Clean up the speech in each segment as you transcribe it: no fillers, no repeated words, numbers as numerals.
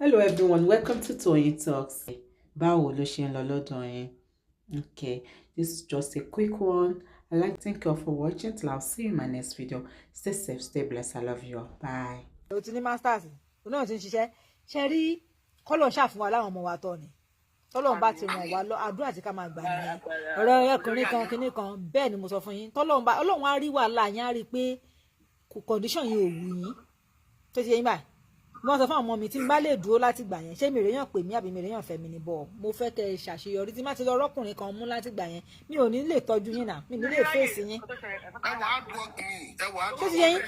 Hello everyone, welcome to Toyeen Talks. Báwo ló ṣe ń lọ lọ́dọ̀ yín? Okay, this is just a quick one. I'd like to thank you all for watching. Till I'll see you in my next video. Stay safe, stay blessed. I love you all. Bye. O ti ní masters, òun náà ti ń ṣiṣẹ́. Ṣe rí kọ́lọ̀ ṣàfihàn láwọn ọmọ wa tọ́ ni tọ́lọ́run bá ti ràn wá lọ, àdúrà tí ká máa gbà nìyẹn. Ọ̀rọ̀ ọkùnrin kan, kinní kan, bẹ́ẹ̀ ni mo sọ fún yín. Tọ́lọ́run bá, Ọlọ́run á rí wàhálà yín, á rí i pé condition yìí ò wù yín tó ti yẹ yín báyìí. Wọ́n sọ fún àwọn ọmọ mi, tí n bá lè dúró láti gbà yẹn, ṣé mi rèéyàn pè mí àbí mi rèéyàn fẹ́ mi ní bọ̀? Mo fẹ́ kẹ́ ẹ ṣàṣeyọrí. Tí má ti lọ rọ́kùnrin kan mú láti gbà yẹn, mi ò ní lè tọ́jú yín náà, mi ní lè fèsì yín. Ẹ wà á dùn ọkùnrin, ẹ wà á Tó ti yẹ yín?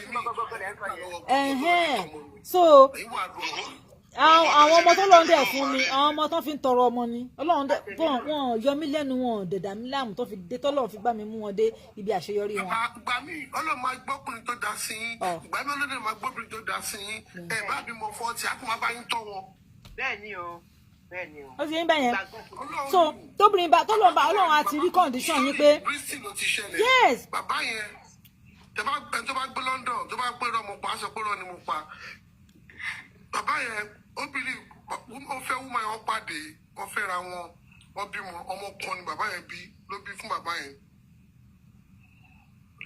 Ẹ̀hẹ́n, so Ẹ wà á dùn ọkùnrin. àwọn ọmọ tó lọ́n dẹ̀ fún mi, àwọn ọmọ tó fi ń tọrọ ọmọ ni Ọlọ́run dẹ̀ wọn wọn yọ mí lẹ́nu, wọn dẹ̀dà mí láàmú tó fi dé, tọ́lọ́run fi gbá mi mú wọn dé ibi àṣeyọrí wọn. Ìgbà míì, Ọlọ́run máa gbọ́kùnrin tó dá sí yín. Ọ̀. Ìgbà míì, Ọlọ́run máa gbọ́bìnrin tó dá sí yín. Ẹ bá bímọ 40, á tún máa bá yín tọ́ wọn. Bẹ́ẹ̀ ni o, bẹ́ẹ̀ ni o. Ó ti yín bẹ́ẹ̀ yẹn. Ọlọ́run. So tóbìnrin bá, tọ́lọ́run bá, Ọlọ́run á ti rí condition yín pé Bristol ló ti ṣẹlẹ̀. Bàbá yẹn, tẹ bá ẹni tó bá gbé London, tó bá pé rọ mo pa, á sọ pé rọ ni mo pa. Bàbá yẹn, obìnrin ó fẹ́ woman yẹn, wọ́n pàdé, wọ́n fẹ́ra wọn, wọ́n bímọ. Ọmọ kan ni bàbá yẹn bí, ló bí fún bàbá yẹn.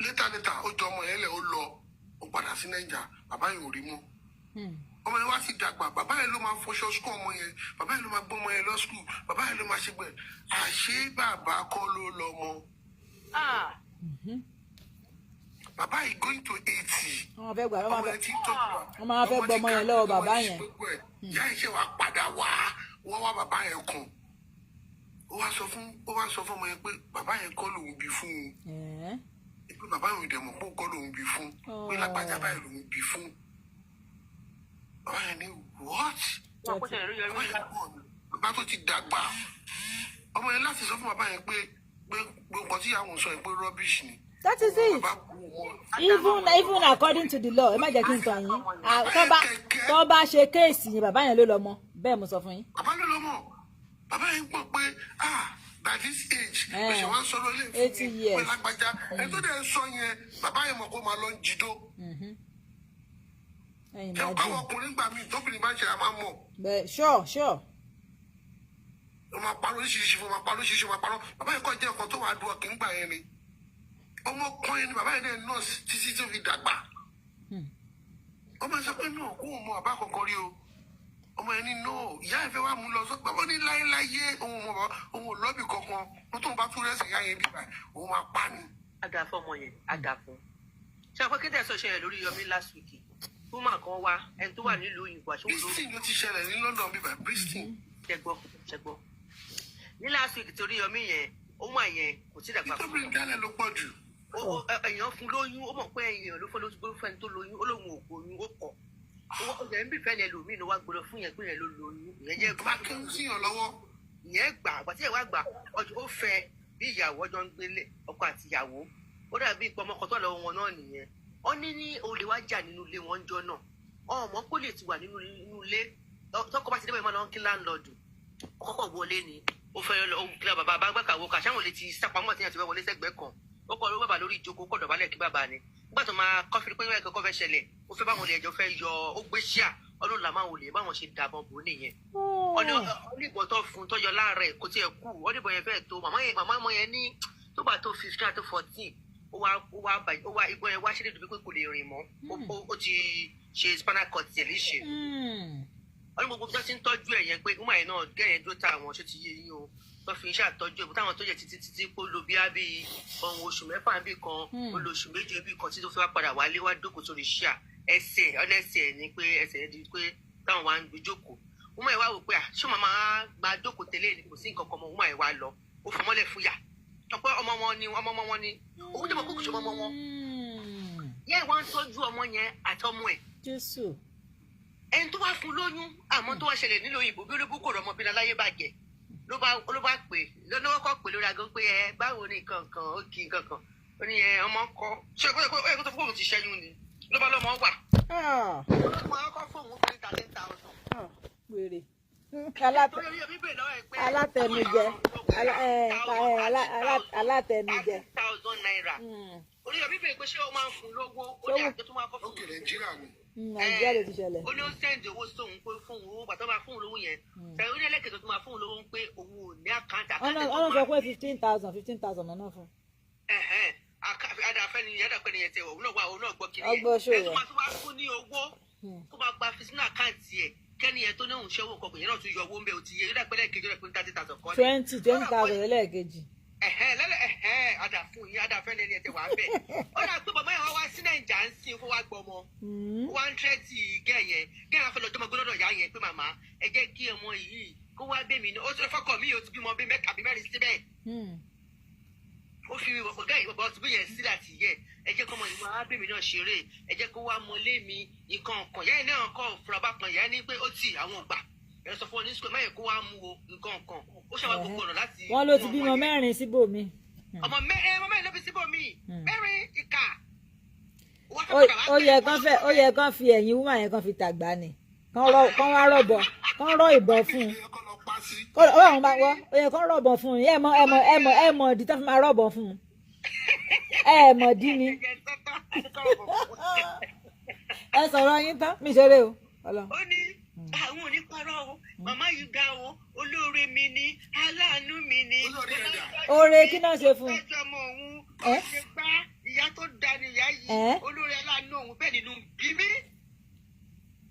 Later later, ó jọ ọmọ yẹn lẹ̀, ó lọ, ó padà sí Naija. Bàbá yẹn ò rí mọ́. Ọmọ yẹn wá sí dàgbà. Bàbá yẹn ló máa fọṣọ school ọmọ yẹn, bàbá yẹn ló máa gbọ́ ọmọ yẹn lọ school, bàbá yẹn ló máa ṣe gbẹ. Àṣé bàbá kọ́ ló lọ́mọ? Ah, Bàbá yìí going to 80. Wọ́n fẹ́ gbà, wọ́n Ọmọ máa fẹ́ yẹn ti ń tọ́jú wa. Wọ́n máa fẹ́ gbọ́ ọmọ yẹn lọ́wọ́ bàbá yẹn. Ìyá yẹn ṣe wá padà wá, wọ́n wá bàbá yẹn kàn. Ó wá sọ fún ọmọ yẹn pé bàbá yẹn kọ́ lòun bí fún un, pé bàbá yẹn ò dẹ̀ mọ̀ pé òun kọ́ lòun bí fún, pé lágbájá báyìí lòun bí fún. Bàbá yẹn ní, "What?" Wọn kò ṣẹlẹ̀ lórí Bàbá ọrí. yẹn pọ̀ ní bàbá tó ti dàgbà. Ọmọ yẹn láti sọ fún bàbá yẹn pé nǹkan tí ìyàwó ń sọ yẹn, pé rubbish ni. That is it. Bàbá kú wọn. Even according to the law, ẹ má jẹ́ kí n tàn yín. Ah, tó bá ṣe case yẹn, bàbá yẹn ló lọ mọ bẹ́ẹ̀, mo sọ fún yín. Bàbá ló lọ́mọ. Bàbá yẹn gbọ́ pé, ah, by this age ló ṣe wá ń sọ̀rọ̀ lé fún 80 mi years. pé lágbájá ẹni tó dẹ̀ ń sọ yẹn, bàbá yẹn mọ̀ kó máa lọ ń jidó. Ẹ̀yin Ẹ imagine. báwọn ọkùnrin gbà mí, tóbìnrin bá ń ṣe, a máa mọ̀. Bẹ́ẹ̀, sure. Ó máa parọ́ oríṣiríṣi fún, máa parọ́ oríṣiríṣi, máa parọ́. Bàbá yẹn kọ́ jẹ́ ọkàn tó wà dùn ọkì ńgbà yẹn ni. Ọmọ kan yẹn ni bàbá yẹn dẹ̀ nọ́ọ̀sì títí tó fi dàgbà. Ọmọ yẹn sọ pé náà kó òun mọ bàbá kankan rí o. Ọmọ yẹn ní no, ìyá yẹn fẹ́ wá mú lọ sọ. Bàbá ní láéláyé, òun mọ bàbá, òun ò lọ́bì kankan ló. Tóun bá tún rẹ́sì ìyá yẹn bíbá, òun máa pa ni. Ada fún ọmọ yẹn, ada fún. Ṣé àwọn kéde ẹ̀sọ́ ṣẹlẹ̀ lórí Yomi last week? Woman kan wá, ẹni tó wà nílùú òyìnbó, àṣọ ló Bristol ló ti ṣẹlẹ̀ ní London bíbá, Bristol. Ṣẹgbọ́, ṣẹgbọ́. Ní last week, torí Yomi yẹn, woman yẹn kò tí dàgbà fún. Nítorí dálẹ̀ ló pọ̀ jù. Èèyàn fún lóyún, ó mọ̀ pé èèyàn ló fún lóyún, gbé fún ẹni tó lóyún, ó lóun ò gbóyún, ó kọ̀. Ó jẹ́ ń bí fẹ́ ni ẹlòmíì ló wá gbọ́dọ̀ fún yẹn pé yẹn ló lóyún. Ìyẹn jẹ́ Bá kéwù síyàn lọ́wọ́. Ìyẹn gbà, àgbà tí ìyẹn wá gbà, ọjọ́ ó fẹ́ bí ìyàwó, ọjọ́ ń gbélé ọkọ àti ìyàwó. Ó dàbí ipò ọmọ kan tó lọ́wọ́ wọn náà nìyẹn. Ó ní olè wá jà nínú ilé wọn jọ náà. Ọmọ kó lè ti wà nínú ilé. Tọkọ bá ti débẹ̀, máa lọ kí landlord. Kọ́kọ́ wọlé ni ó fẹ́ lọ kí bàbá bá gbàkàwọ́ kà sáwọn olè ti sápamọ́ tí yẹn ti fẹ́ wọlé sẹ́gbẹ̀ẹ́ kan. Ó kọ́ ló bàbá lórí ìjókòó, kọ́ dọ̀bálẹ̀ kí bàbá ni. Nígbà tó máa kọ́fí pé wọ́n kọ́kọ́ fẹ́ ṣẹlẹ̀, ó fẹ́ báwọn olè ẹjọ́ fẹ́ yọ, ó gbé ṣíà ọdún làmáwọn olè báwọn ṣe dàbọn bò nìyẹn. Ọdún oníbọn tó fún tó yọ láàárẹ̀ kò tiẹ̀ kú. Oníbọn yẹn fẹ́ẹ̀ tó màmá yẹn, màmá ọmọ yẹn ní tó bá tó 15 tó 14. Ó wá ìbọn yẹn wá ṣe lédùn pé kò lè rìn mọ́. Ó ti ṣe spinal cord tiẹ̀ léṣe. Wọ́n ní gbogbo bí wọ́n ti ń tọ́jú ẹ̀ yẹn pé woman yẹn náà gẹ́ yẹn dúró tá àwọn ṣó ti yé yín o, tó fi iṣẹ́ àtọ́jú ẹ̀ táwọn tó yẹ títí títí kó lo bí ábí ohun oṣù 6 bí kan, ó lo oṣù 7 bí kan, tí tó fi wá padà wálé, wá jókòó sórí ṣíà. Ẹsẹ̀ ọ̀nà ẹsẹ̀ ni pé ẹsẹ̀ yẹn di pé táwọn wá ń gbé jókòó. Woman yẹn wá wò pé à ṣé màmá gba jókòó tẹ́lẹ̀ ni, kò sí nǹkan kan mọ́. Woman yẹn wá lọ, ó fọmọ́lẹ̀ fúyà ọ̀pọ̀ ọmọ wọn ni, ọmọ ọmọ wọn ni òun jẹ́ mọ̀ kókò ṣe ọmọ wọn. Yẹ́ ìwọ́n ń tọ́jú ọmọ yẹn àtọmọ ẹ̀. Jésù. Ẹni tó wá fún lóyún, àmọ́ tó wá ṣẹlẹ̀ nílò òyìnbó bí olóbù kò rọmọ bí láyé bàjẹ́, ló bá pè lọ́wọ́ kọ́ pè lórí aago pé ẹ báwo ni nǹkan kan, ó kì í nǹkan kan, ó ní ẹ ọmọ kọ́ ṣé kó tó fóònù ti ṣẹ́yún ni, ló bá lọ́mọ wà. Ah, ọmọ akọ́ fóònù fún 13,000. Ah, wèrè. Torí orí mi bèrè lọ́wọ́ ẹ pé Alátẹnujẹ. Alátẹnujẹ. ₦30,000. Orí mi bèrè pé ṣé o máa ń fún lówó? Ó ní àjọ tó máa kọ́ fún Ókè, Nàìjíríà ni. Nàìjíríà ló ti ṣẹlẹ̀. Ó ní ó send owó sóhun pé fóun owó pàtó máa fóun lówó yẹn. Ṣàyẹ̀wò ní ẹlẹ́kẹ̀tọ̀ tó máa fóun lówó pé òun ò ní account Ọ̀nà tó ọ̀nà máa sọ pé 15,000, 15,000 ọ̀nà fún. Ẹ̀hẹ́n, adàfẹ́ni adàfẹ́ni yẹn tẹ òun náà wà, òun náà gbọ́ kiri Ọgbọ́ yẹn ṣó ẹ̀ tó rẹ̀. máa tún wá fún ní owó kó máa gba fi sínú account ẹ̀, kẹ́ni yẹn tó ní òun ṣẹ́wó nǹkan kò yẹn náà tún yọ owó ń bẹ̀, ó ti yẹ yóò dàpẹ́ lẹ́ẹ̀kejì rẹ̀ pé 30,000 kọ́ ni. 20,000 lẹ́ẹ̀kejì. Ẹ̀hẹ́n, lẹ́lẹ̀ ẹ̀hẹ́n, adàfún yín adàfẹ́ni ẹni ẹ̀ tẹ wà ń bẹ̀. Ó dà pé bàbá yẹn wá wá sí Nàìjà ń sìn kó wá gbọ́ ọmọ wá ń tẹ́tì gẹ́ yẹn gẹ́ yẹn fẹ́ lọ jọmọ gbọ́dọ̀ yá yẹn pé màmá ẹ jẹ́ kí ọmọ yìí kó wá bẹ́ mi ní ó ti fọ́kọ̀ mi, ó ti bímọ bí mẹ́ta bí mẹ́rin síbẹ̀. Ó fi ọ̀gá ìbọ̀bọ̀ ọtí bí yẹn sílẹ̀ àti yẹ ẹ jẹ́ kọ́mọ yìí máa bèmí náà ṣeré, ẹ jẹ́ kó wá mọlé mi nǹkan kan yẹn náà kọ́ fúra bá kan yẹn ní pé ó tì àwọn ògbà ẹ sọ fún ọ ní sukùl máyẹ̀ kó wá mú o nǹkan kan ó ṣàwọn gbogbo ọ̀nà láti Wọ́n ló ti mú ọmọ bímọ yẹn. mẹ́rin síbòmí. Ọmọ mẹ́rin, ọmọ mẹ́rin ló fi síbòmí, mẹ́rin ìkà. Wọ́n fẹ́ padà wá Ó yẹ kán fẹ́, ó yẹ kán fi ẹ̀yìn woman yẹn kán fi tàgbà ni, kán wá rọ̀bọ̀, kán rọ̀ ìbọn fún un. Ẹ kọ́ lọ pa sí. Ó àwọn bá wọ́, ó yẹ kán rọ̀bọ̀ fún un. Ẹ mọ ẹ mọ ẹ mọ ẹ mọ ìdí tán fi máa rọ̀bọ̀ fún un. Ẹ mọ̀ dí ni. Ẹ sọ̀rọ̀ yín tán, mi ṣeré o. Ọlọ́run. Ó ní àwọn ò ní parọ́ o, màmá yìí ga o, olóore mi ni, aláàánú mi ni. Olóore ẹ̀ dà? Oore kí náà ṣe fún un? Ẹjọ́ ọmọ òun ó Ẹ́? ṣe gbá ìyá tó da ni ìyá yìí. Ẹ́? Olóore aláàánú òun bẹ́ẹ̀ nínú bí mi.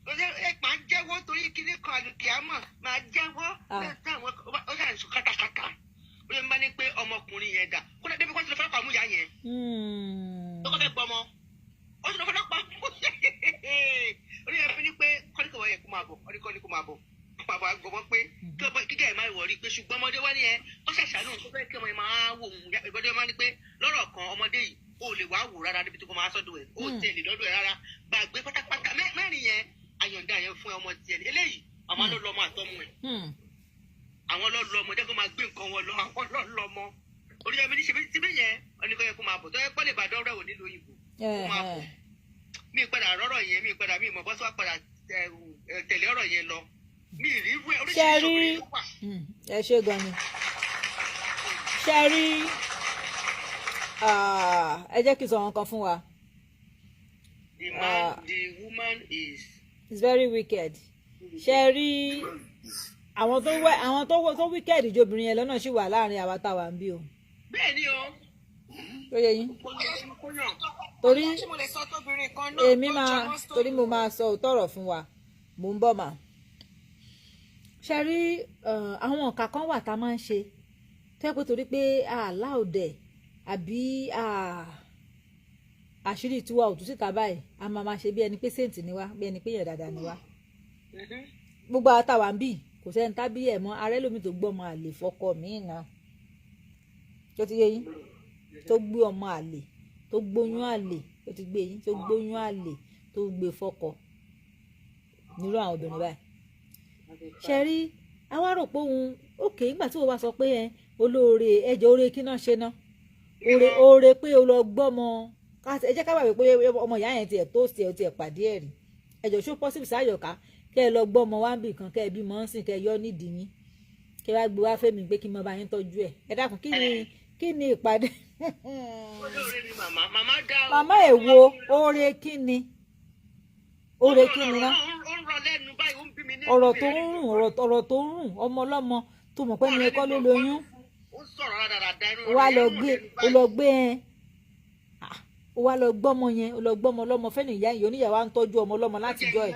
Ó ṣe ẹ máa jẹ́wọ́ torí kíní kan àlùkìyámọ̀ máa jẹ́wọ́. Ah. Lẹ́tà àwọn ó ṣàn sùn kátàkátà, ó lè má ní pé ọmọkùnrin yẹn dà kó lè débi kó ti lọ fọlọ́pàá mú ìyá yẹn tó kọ́ fẹ́ gbọmọ, ó ti lọ fọlọ́pàá mú. Ó ní ẹbí ní pé kọ́níkọ̀ wọ́n yẹ kó máa bọ̀, kọ́níkọ́ ní kó máa bọ̀ bàbá gbọmọ pé kí ọmọ kíkẹ́ ẹ̀ máa wọ̀rí pé ṣùgbọ́n ọmọdé wá ní ẹ ó ṣàṣàánú tó fẹ́ kí ọmọ yẹn máa wò ó. Ìbọdé máa ní pé lọ́rọ̀ kan ọmọdé yìí ó lè wá wò rárá níbi tó kọ́ máa sọ́dọ̀ ẹ̀ ó tẹ̀lé lọ́dọ̀ ẹ̀ rárá, gbàgbé pátápátá. Mẹ́rin yẹn àyọ̀ǹda yẹn fún ọmọ tiẹ̀ ní eléyìí, àwọn ló lọ́mọ àtọmọ ẹ̀, àwọn ló lọ́mọ, jẹ́ kó máa gbé nǹkan wọn lọ, àwọn ló lọ́mọ. Orí ẹ̀mí ní ṣe bí yẹn ọ̀nìkan yẹn kó máa bọ̀ tó yẹ pọ́lẹ̀ ìbàdàn rẹ̀ wò nílùú òyìnbó kó máa bọ̀. Mi padà rọ́rọ̀ yẹn, mi padà mi mọ̀ bọ́sọ́ wá padà tẹ̀lé ọ̀rọ̀ yẹn lọ, mi ì rí irú ẹ̀. Ṣe Oríṣiríṣi rí obìnrin ló wà. Ẹ ṣe gan ni. Ṣe rí, ah, ẹ jẹ́ kí n sọ wọn kan fún wa. The man Ah. the woman is It's very wicked. Ṣe rí àwọn tó wẹ àwọn tó wicked ju obìnrin yẹn lọ́nà sì wà láàrin àwa táwa ń bí o. Bẹ́ẹ̀ ni o. Tó yẹ yín. Kó yàn. Torí Ṣé mo lè sọ tóbìnrin kan náà èmi tó máa jọ mọ́ story? Torí mo máa sọ òótọ́ ọ̀rọ̀ fún wa, mò ń bọ̀ mà. Ṣe rí àwọn ọ̀kà kan wà tá a máa ń ṣe tó yẹ pé torí pé aláòdẹ àbí àṣírí tiwa ò tú síta báyìí, a máa máa ṣe bí ẹni pé saint ni wá, bí ẹni pé yẹn dáadáa ni wá. Gbogbo àwọn táwa ń bì kò sẹ́ni tábí ẹ̀ mọ́ arẹ́ lómi tó gbọ́ ọmọ àlè fọkọ míì náà, tó ti yé yín, tó gbé ọmọ àlè, tó gbóyún àlè, tó ti gbé yín, tó gbóyún àlè, tó gbé fọkọ nírú àwọn obìnrin báyìí. Ṣe rí àwa rò pé òun òkè nígbà tí wọ́n wá sọ pé ẹ olóore ẹjọ́ oore kí náà ṣe ná oore oore pé o lọ gbọ́mọ ẹ jẹ́ ká gbàgbé pé ọmọ ìyá yẹn tiẹ̀ tó tiẹ̀ pàdé ẹ̀ rí. Ẹjọ́ ṣó possible sáyọ̀ká kẹ́ ẹ lọ gbọ́mọ wá ń bì kan, kẹ́ ẹ bímọ ń sìn, kẹ́ ẹ yọ nídìí yín, kẹ́ ẹ wá gbé wá fẹ́mi pé kí n mọ bá yín tọ́jú ẹ̀? Ẹ dákun, kí ni ìpàdé? Olóore ni màmá, màmá dá o. Màmá èwo? Oore kí ni, oore kí ni ná? Ó ń rọ lẹ́nu báyìí, ó ń bí mi ní. Ọ̀rọ̀ tó ń rùn, ọ̀rọ̀ tó ń rùn, ọmọ ọlọ́mọ tó mọ̀ pé ní ẹ̀kọ́ ló lóyún. Ó sọ̀rọ̀ rádaràda inú Ó wá rẹ̀ lọ rùn gbé lẹ́nu ó báyìí. lọ gbé ẹ. Ah, ó wá lọ gbọ́mọ yẹn, ó lọ gbọ́mọ ọlọ́mọ fẹ́ni ìyá ìyá oníyàwó à ń tọ́jú ọmọ ọlọ́mọ látijọ́ ẹ̀.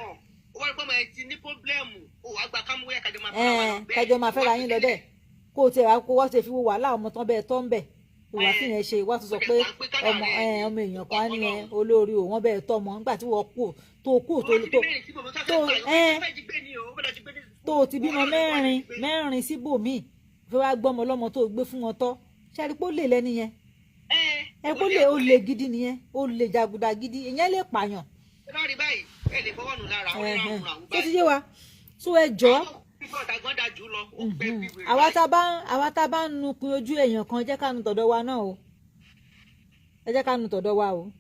Ó wá gbọ́mọ ẹ ti ní problem, ó wàá gba kámúwé kájọ máa fẹ́ra wa lọ Ẹ̀ẹ́n, bẹ́ẹ̀. kẹjọ máa fẹ́ra yín lọ bẹ́ẹ̀, kó o tiẹ̀ wá kó wá ṣe fi wo wàhálà ọmọ tán bẹ́ẹ̀ tọ́ ń bẹ̀ kó wá fi yẹn ṣe wá tún sọ pé ọmọ ẹ̀, ọmọ èèyàn kan á ní ẹ olórí o, wọ́n bẹ́ẹ̀ tọ́ ọmọ nígbà tí wọ́n kú tó kú tó tó tó ẹ̀ tó o ti bímọ mẹ́rin mẹ́rin síbòmíì, fẹ́ wá gbọ́mọ ọlọ́mọ tó o gbé fún wọn tọ́. Ṣe é rí pé ó lè lẹ́ni yẹn? Ẹ kó lè, ó lè gidi nìyẹn, ó lè jàgùdà gidi, ìyẹn lè pààyàn. Ẹ bá rí báyìí, ẹ lè fọwọ́ nù lára ó ní Ẹ̀hẹ̀n. àwọn àwọn Tó ti yé wa tó ẹ jọ. Àwa tá a bá ń nukun ojú èèyàn kan, jẹ́ ká nu tọ̀dọ̀ wa náà o, ẹ jẹ́ ká nu tọ̀dọ̀ wa o.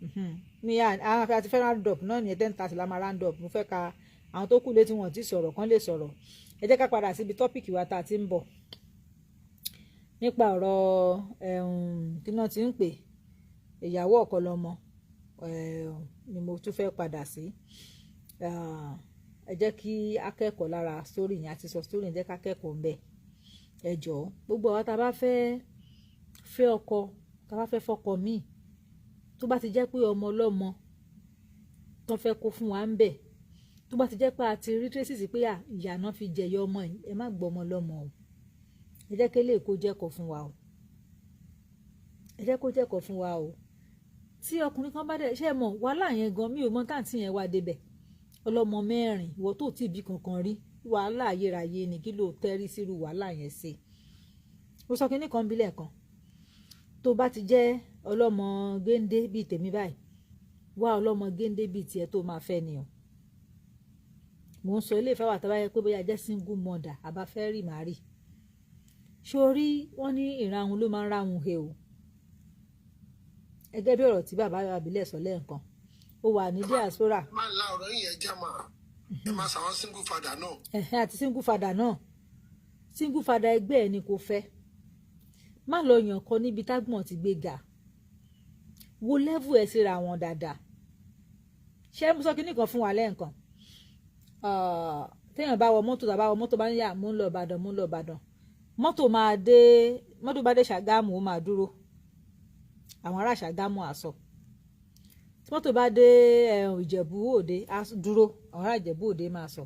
Mi àwọn àti fẹ́ round up náà nìyẹn, 10:30 la máa round up. Mo fẹ́ ka àwọn tó kù létí wọn ti sọ̀rọ̀ kan lè sọ̀rọ̀. Ẹ jẹ́ ká padà síbi topic wa tá a ti ń bọ̀ nípa ọ̀rọ̀ kí náà ti ń pè ìyàwó ọ̀kọlọmọ ni mo tún fẹ́ padà sí. Ah, ẹ jẹ́ kí akẹ́kọ̀ọ́ lára sórí yẹn, àti sọ sórí yẹn, jẹ́ ká kẹ́kọ̀ọ́ ńbẹ̀. Ẹ jọ̀ọ́, gbogbo àwọn tá a bá fẹ́ fẹ́ ọkọ, tá a bá fẹ́ fọkọ míì, tó bá ti jẹ́ pé ọmọ ọlọ́mọ tó fẹ́ kó fún wa ń bẹ̀, tó bá ti jẹ́ pé a ti rí traces pé à ìyà náà fi jẹ̀yọ ọmọ yìí, ẹ má gbọ́ ọmọ ọlọ́mọ o. Ẹ jẹ́ kí eléyìí kó jẹ́kọ̀ọ́ fún wa o. Ẹ jẹ́ kó jẹ́kọ̀ọ́ fún wa o. Tí ọkùnrin kan bá dẹ̀ ṣe mọ̀ wàhálà yẹn gan, mi ò mọ táǹtì yẹn wá débẹ̀. Ọlọ́mọ mẹ́rin, ìwọ tó tí ì bí kankan rí, wàhálà ayérayé ni. Kí ló tẹ́rí sírú wàhálà yẹn sí? Mo sọ kinní kan bílẹ̀ kan, tó bá ti jẹ́ ọlọ́mọ géńdé bíi tèmi báyìí, wá ọlọ́mọ géńdé bíi tiẹ̀ tó máa fẹ́ ni o. Mò ń sọ ilé ìfẹ́ wà tá a bá yẹ pé bóyá jẹ́ single mother, àbá fẹ́ rí màá rí sórí. Wọ́n ní ìrahun ló máa ń ráhun he o. Ẹgẹ́ bí ọ̀rọ̀ tí bàbá abilẹ̀ sọ lẹ́ẹ̀kan, ó wà ní diaspora. Ẹ má la ọ̀rọ̀ yẹn já máa, ẹ má sàwọn single father náà. Ẹ̀hẹ́n, àti single father náà. Single father ẹgbẹ́ ẹ ni kò fẹ́. Má lọ yàn kan níbi tágbọ̀n ti gbé ga. Wo level ẹ síra wọn dáadáa. Ṣé mo sọ kinní kan fún wa lẹ́ẹ̀kan? Ah, téèyàn bá wọ mọ́tò, tàbá wọ mọ́tò, bá ń yà, mò ń lọ Ìbàdàn, mò ń lọ Ìbàdàn, mọ́tò máa dé, mọ́tò bá dé Ṣàgámù, ó máa dúró, àwọn ará Ṣàgámù á sọ. Tí mọ́tò bá dé Ìjẹ̀bú Òde, á dúró, àwọn ará Ìjẹ̀bú Òde máa sọ.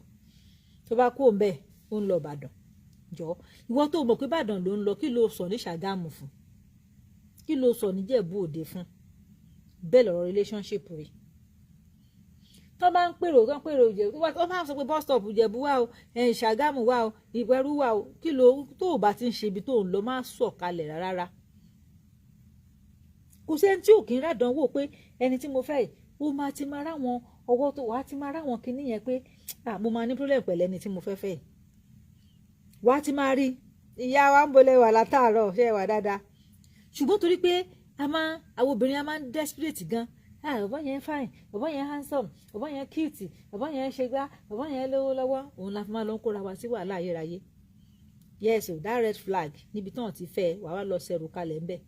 Tó bá kú òun bẹ́ẹ̀, ó ń lọ Ìbàdàn. Jọ, ìwọ tó mọ̀ pé Ìbàdàn ló ń lọ, kí ló sọ ní Ṣàgámù fún? Kí ló sọ ní Ìjẹ̀bú Òde fún? Bẹ́ẹ̀ lọ̀rọ̀ relationship rí. Tó bá ń pèrò, tó ń pèrò Ìjẹ̀bú, tó bá ń sọ pé bus stop Ìjẹ̀bú wà o, ẹ̀yìn Ṣàgámù wà o, Ìpẹ́rù wà o, kí ló tó o bá ti ń ṣe ibi tó ń lọ, má sọ̀ kalẹ̀ rárá. Kò sẹ́ni tí ò kí ń ràdánwò pé ẹni tí mo fẹ́ yìí, ó máa ti máa ráwọn ọwọ́ tó wàá ti máa ráwọn kinní yẹn pé, ah, mo máa ní problem pẹ̀lú ẹni tí mo fẹ́ fẹ́ yìí. Wàá ti máa rí. Ìyá wa ń bolẹ̀ wà látàárọ̀, ṣe é wà dáadáa? Ṣùgbọ́n torí pé a máa, àwọn obìnrin, a máa ń desperate gan. Ah, ọ̀bọ yẹn fine, ọ̀bọ yẹn handsome, ọ̀bọ yẹn cute, ọ̀bọ yẹn ṣe gbá, ọ̀bọ yẹn lówó lọ́wọ́, òun la fi máa lọ ń kóra wa sí wàhálà ayérayé. Yes o, that red flag níbi tí wọ́n ti fẹ́, wàá wá lọ sẹ̀rù kalẹ̀ ńbẹ̀.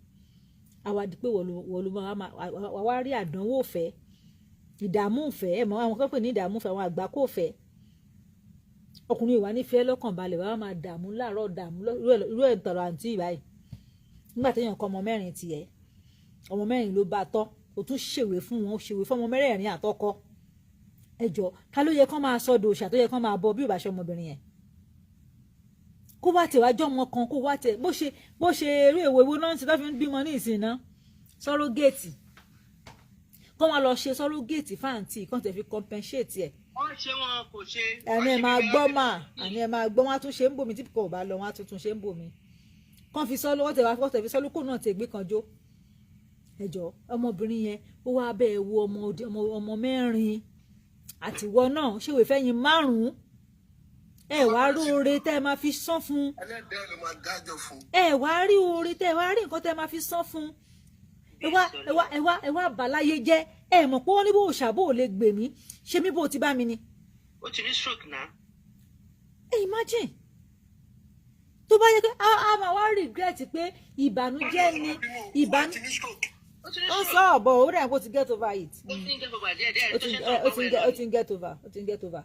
Àwa di pé wọ́n ló máa wà wá rí àdánwò fẹ́, ìdààmú fẹ́. Ẹ̀ mọ́ àwọn kan pè ní ìdààmú fẹ́, àwọn àgbà kò fẹ́. Ọkùnrin ìwà nífẹ̀ẹ́ lọ́kàn balẹ̀, wàá máa dààmú láàárọ̀, dààmú irú ẹ̀ tọ̀rọ̀ àǹtí báyìí. Nígbà téèyàn kọ́ ọmọ mẹ́rin tiẹ̀, ọmọ mẹ́rin ló bá tọ́, o tún ṣèwé fún wọn, o ṣèwé fún ọmọ mẹ́rẹ̀ẹ̀rin àtọkọ. Ẹ jọ, ká ló yẹ kán máa sọ dòòṣà tó yẹ kán máa bọ bí ò bá ṣe ọmọbìnrin yẹn? Kó wá tẹ̀ wá jọ́ ọmọ kan, kó wá tẹ̀ bó ṣe eré èwo èwo náà ń ṣe tó fi ń bímọ ní ìsìn náà, surrogate, kó wọn lọ ṣe surrogate fáǹtì kán tẹ̀ fi compensate ẹ̀. Wọ́n ṣe, wọn kò ṣe. Àní ẹ máa gbọ́ mà, àní ẹ máa gbọ́, wọn á tún ṣe ń bòmí tí kò bá lọ, wọn á tún tún ṣe ń bòmí kán fi sọ́ lọ́wọ́ tẹ̀ wá, kán tẹ̀ fi sọ́ lóko náà tẹ̀ gbé kan jó. Ẹjọ́, ọmọbìnrin yẹn, ó wá bẹ́ẹ̀ wo ọmọ ọmọ mẹ́rin, àtiwọ́ náà ṣèwé fẹ́yìn márùn-ún, ẹ wá rí oore tẹ́ ẹ máa fi san fún. Ẹlẹ́dàá ló máa dájọ́ fún. Ẹ wá rí oore tẹ́ ẹ wá rí nǹkan tẹ́ ẹ máa fi san fún. Ẹ wá bàláyé jẹ́. Ẹ mọ̀ pé wọ́n ní bó ṣàbò lè gbè mí, ṣé mi bó ti bá mi ni. Ó ti ní stroke náà. Ẹ imagine, tó bá yẹ pé a máa wá regret pé ìbànújẹ́ ni ìbànújẹ́. Ó ti ní Ó stroke. sọ ọ̀bọ̀ ó dẹ̀ kó ti get over it. Ó ti ń get over díẹ̀ díẹ̀. Ó ti ó ti ń get ó ti ń get over, ó ti ń get over,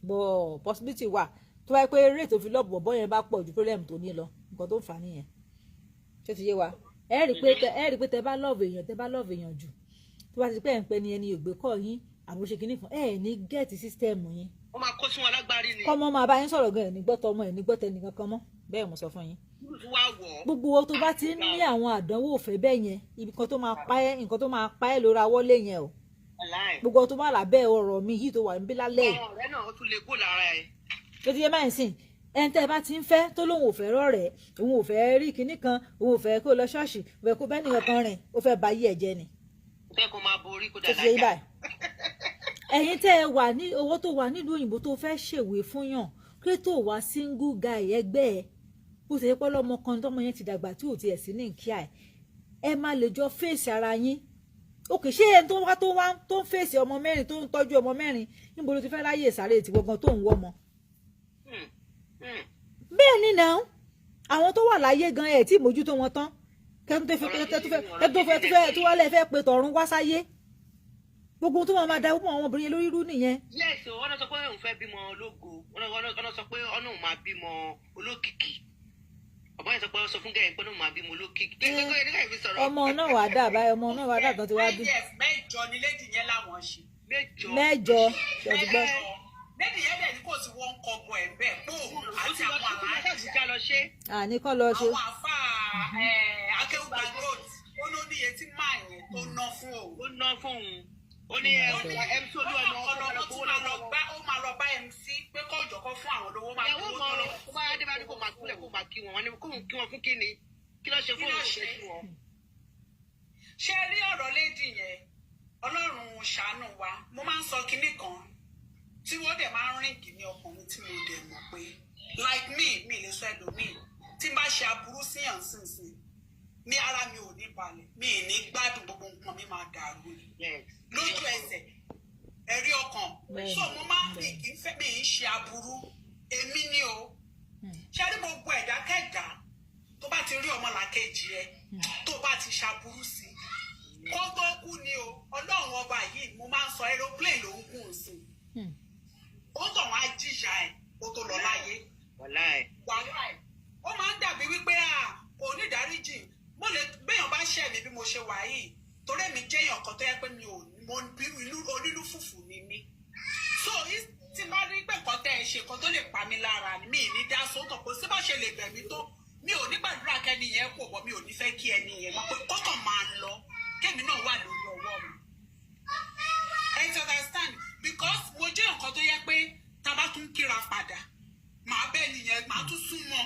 but possibility wà tó bá yẹ pé rate tó fi love bọ̀bọ̀ yẹn bá pọ̀ ju problem tó ní lọ, nǹkan tó ń fà á nìyẹn. Ṣé ti yé wa? Ẹ rí pé tẹ bá love èèyàn, tẹ bá love èèyàn jù, tó bá ti pẹ́ ń pẹ́ ni ẹni ògbé kọ́ yín àbúṣe kìíní kan, ẹ ní get system yín. Ó máa kó sí wọn lágbárí ni. Kọ́mọ máa bá yín sọ̀rọ̀ gan, ẹ̀ ní gbọ́tọ̀ ọmọ, ẹ̀ ní gbọ́tọ̀ ẹnì kankan mọ́. Bẹ́ẹ̀ mo sọ fún yín. Tó wá wọ̀ ọ́. Gbogbo owó tó bá ti ń ní àwọn àdánwò òfẹ́ bẹ́ẹ̀ yẹn, ibi kan tó máa pa ẹ́, nǹkan tó máa pa ẹ́ lóra wọlé yẹn o. Aláì. Gbogbo tó bá lábẹ́ ọ̀rọ̀ mi yìí tó wà níbí lálẹ́ yìí, Àwọn ọ̀rẹ́ náà, ó tún lè kó lára ẹ̀. Tó ti yẹ máa ń sìn, ẹni tẹ́ ẹ bá ti ń fẹ́ tó lóun ò fẹ́ rọ̀rẹ́, òun ò fẹ́ rí kinní kan, òun ò fẹ́ kó lọ ṣọ́ọ̀ṣì, òun fẹ́ kó bẹ́ẹ̀ nìkan kan rìn, ó fẹ́ ba yí ẹ̀ jẹ́ ni. Fẹ́ kó máa borí kó Tó dà ti yẹ yín lájà. báyìí, ẹ̀yin tẹ́ ẹ wà ní owó tó wà nílùú òyìnbó tó fẹ́ ṣèwé fún yàn, kí tó wá single guy ẹgbẹ́ ẹ, bó ṣe yẹ pé ọlọ́mọ kan tọmọ yẹn ti dàgbà tí ò tiẹ̀ sí ní kíá ẹ, ẹ má lè jọ fèsì ara yín. Òkè, ṣé ẹni tó wá tó ń fèsì ọmọ mẹ́rin, tó ń tọ́jú ọmọ mẹ́rin, níbo ló ti fẹ́ ráyè sáré tí gbọ̀ngàn tó ń wọ́ ọmọ? Bẹ́ẹ̀ ni náà, àwọn tó wà láyé gan ẹ̀ tí mójútó wọn tán, kẹ́tù tó fẹ́ tó fẹ́ tó fẹ́ tó wálé fẹ́ pe tọ̀run wá sáyé. Gbogbo ohun tó máa da gbogbo àwọn obìnrin yẹn lórí rú nìyẹn. Yes o, wọ́n náà sọ pé òun fẹ́ bímọ ológo, wọ́n náà sọ pé ọ̀nà òun máa bímọ olókìkí. Ọ̀bọ̀n yẹn sọ pé ó sọ fún gẹ̀yìn pé òun máa bímọ olókìkí. Gẹ́gẹ́ fi sọ̀rọ̀. Ọmọ náà wàá dà báyìí, ọmọ náà wàá dà tán ti wá bí. IVF 8 ni lady yẹn láwọn ṣe. 8. 8 ṣètìgbọ́. Lady yẹn dẹ̀ ní kò sí wọn kọ bọ̀ ẹ̀ bẹ́ẹ̀ pò àti àwọn àlàájì. Àní kọ́ lọ ṣe. Àwọn àfa Akéwùgbà Gold ó ló níye tí máa yẹn tó ná fún òun. Ó ná fún òun. Ó ní MC Olúọmọ ọlọ́mọ tún máa lọ bá, ó máa lọ bá MC pé kó jọ̀kọ́ fún àwọn olówó máa ìyàwó mọ ọ̀rọ̀ kó bá dé bá ní kó máa kúlẹ̀ kó máa kí wọn, wọn ní kó kí wọn fún kí ni, kí ló ṣe fún òun ṣe fún wọn. Ṣé rí ọ̀rọ̀ lady yẹn, Ọlọ́run ṣàánú wa. Mo máa ń sọ kinní kan tí wọ́n dẹ̀ máa ń rìn ní ọkùnrin tí mo dẹ̀ mọ̀ pé like me, mi lè sọ ẹlòmíì tí n bá ṣe aburú síyàn sínsìn ní ara mi ò ní balẹ̀, mi ì ní gbádùn, gbogbo nǹkan mi máa dàrú ni lójú ẹsẹ̀, ẹ̀rí ọkàn. So mo máa ń fi kì í fẹ́ mi ì ṣe aburú èmi ni o. Ṣé rí gbogbo ẹ̀dákẹ́dá tó bá ti rí ọmọlàkejì ẹ tó bá ti ṣaburú sí i kó tó kú ni o. Ọlọ́run ọba yìí mo máa ń sọ aeroplane ló ń gùn sí i, ó tọ̀ wọ́n á jìyà ẹ̀ kó tó lọ láyé. Wàhálà ẹ̀ ó máa ń dàbí wípé kò ní ìdáríjì. Mo lè béèyàn bá ṣẹ̀ mí bí mo ṣe wà yìí, torí èmi jẹ́ èèyàn kan tó yẹ pé mi ò mo bí inú onínú fùfù ni mí. So tí n bá rí pé nǹkan tẹ́ ẹ ṣe kan tó lè pa mí lára mi ní dá sótọ̀, kò sí bá ṣe lè bẹ̀ mí tó, mi ò ní gbàdúrà kẹ́ni yẹn kò bọ̀, mi ò ní fẹ́ kí ẹni yẹn mọ̀ pé kọ́kàn máa lọ kémi náà wà lórí ọwọ́ mi. Ẹ ti understand, because mo jẹ́ nǹkan tó yẹ pé tá a bá tún kíra padà màá bẹ́ẹ̀ nìyẹn, màá tún sún mọ́.